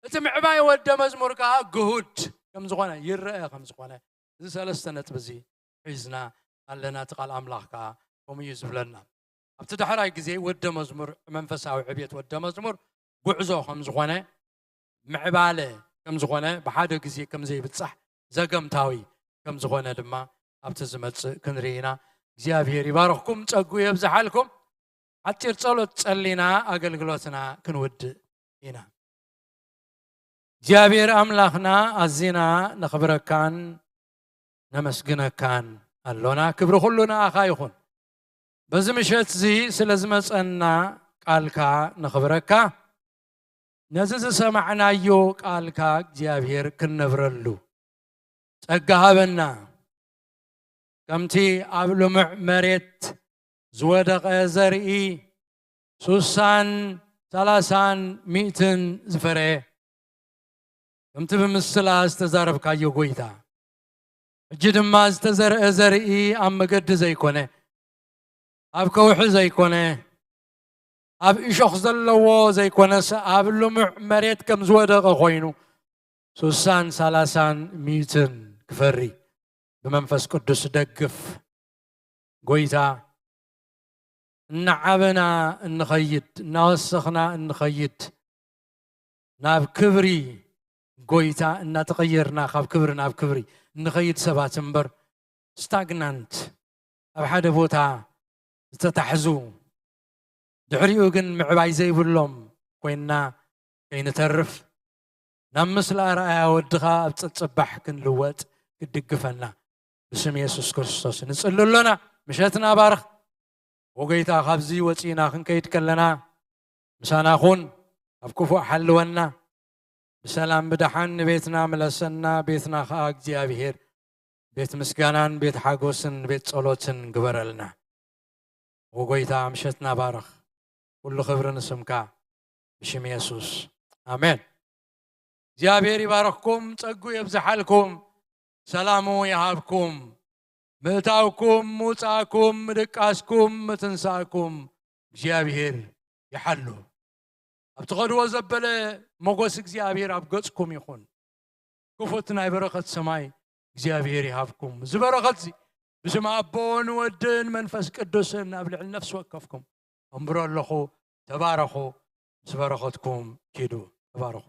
እቲ ምዕባይ ወደ መዝሙር ከኣ ግሁድ ከም ዝኾነ፣ ይረአ ከም ዝኾነ፣ እዚ ሰለስተ ነጥቢ እዚ ሒዝና ኣለና። እቲ ቃል ኣምላኽ ከኣ ከምኡ እዩ ዝብለና። ኣብቲ ዳሕራይ ግዜ ወደ መዝሙር፣ መንፈሳዊ ዕብየት ወደ መዝሙር ጉዕዞ ከም ዝኾነ፣ ምዕባለ ከም ዝኾነ፣ ብሓደ ግዜ ከም ዘይብጻሕ፣ ዘገምታዊ ከም ዝኾነ ድማ ኣብቲ ዝመጽእ ክንርኢ ኢና። እግዚኣብሔር ይባርኽኩም፣ ጸጉ የብዝሓልኩም። ሓጺር ጸሎት ጸሊና ኣገልግሎትና ክንውድእ ኢና። እግዚኣብሔር ኣምላኽና፣ ኣዚና ነኽብረካን ነመስግነካን ኣሎና። ክብሪ ኩሉ ንኣኻ ይኹን። በዚ ምሸት እዚ ስለ ዝመጸና ቃልካ ነኽብረካ። ነዚ ዝሰማዕናዮ ቃልካ እግዚኣብሔር ክንነብረሉ ጸጋ ሃበና። ከምቲ ኣብ ልሙዕ መሬት ዝወደቐ ዘርኢ፣ ሱሳን ሰላሳን ሚእትን ዝፈረየ፣ ከምቲ ብምስላ ዝተዛረብካዮ ጎይታ፣ ሕጂ ድማ ዝተዘርአ ዘርኢ ኣብ መገዲ ዘይኮነ፣ ኣብ ከውሒ ዘይኮነ፣ ኣብ እሾኽ ዘለዎ ዘይኮነስ፣ ኣብ ልሙዕ መሬት ከም ዝወደቐ ኮይኑ፣ ሱሳን ሰላሳን ሚእትን ክፈሪ ብመንፈስ ቅዱስ ደግፍ። ጎይታ፣ እናዓበና እንኸይድ፣ እናወሰኽና እንኸይድ፣ ናብ ክብሪ ጎይታ እናተቐየርና፣ ካብ ክብሪ ናብ ክብሪ እንኸይድ ሰባት እምበር፣ ስታግናንት፣ ኣብ ሓደ ቦታ ዝተታሕዙ፣ ድሕሪኡ ግን ምዕባይ ዘይብሎም ኮይንና ከይንተርፍ፣ ናብ ምስሊ ኣርኣያ ወድኻ ኣብ ጸጸባሕ ክንልወጥ ክትድግፈና፣ ብስም የሱስ ክርስቶስ ንጽሊ ኣሎና። ምሸትና ባርኽ። ወጎይታ፣ ካብዚ ወጺእና ክንከይድ ከለና ምሳና ኩን፣ ኣብ ክፉእ ሓልወና። ብሰላም ብደሓን ንቤትና ምለሰና። ቤትና ኸኣ እግዚኣብሔር ቤት ምስጋናን ቤት ሓጎስን ቤት ጸሎትን ግበረልና። ወጎይታ፣ ምሸትና ባርኽ። ኩሉ ክብሪ ንስምካ። ብሽም የሱስ፣ ኣሜን። እግዚኣብሔር ይባርኽኩም፣ ጸጉ የብዝሓልኩም፣ ሰላሙ ይሃብኩም። ምእታውኩም፣ ምውጻእኩም፣ ምድቃስኩም፣ ምትንሳእኩም እግዚኣብሔር ይሓሉ። ኣብ ትኸድዎ ዘበለ ሞገስ እግዚኣብሔር ኣብ ገጽኩም ይኹን። ክፉት ናይ በረኸት ሰማይ እግዚኣብሔር ይሃብኩም። እዚ በረኸት እዚ ብስም ኣቦን ወድን መንፈስ ቅዱስን ኣብ ልዕሊ ነፍሲ ወከፍኩም ኣንብሮ ኣለኹ። ተባረኹ። ምስ በረኸትኩም ኪዱ። ተባረኹ።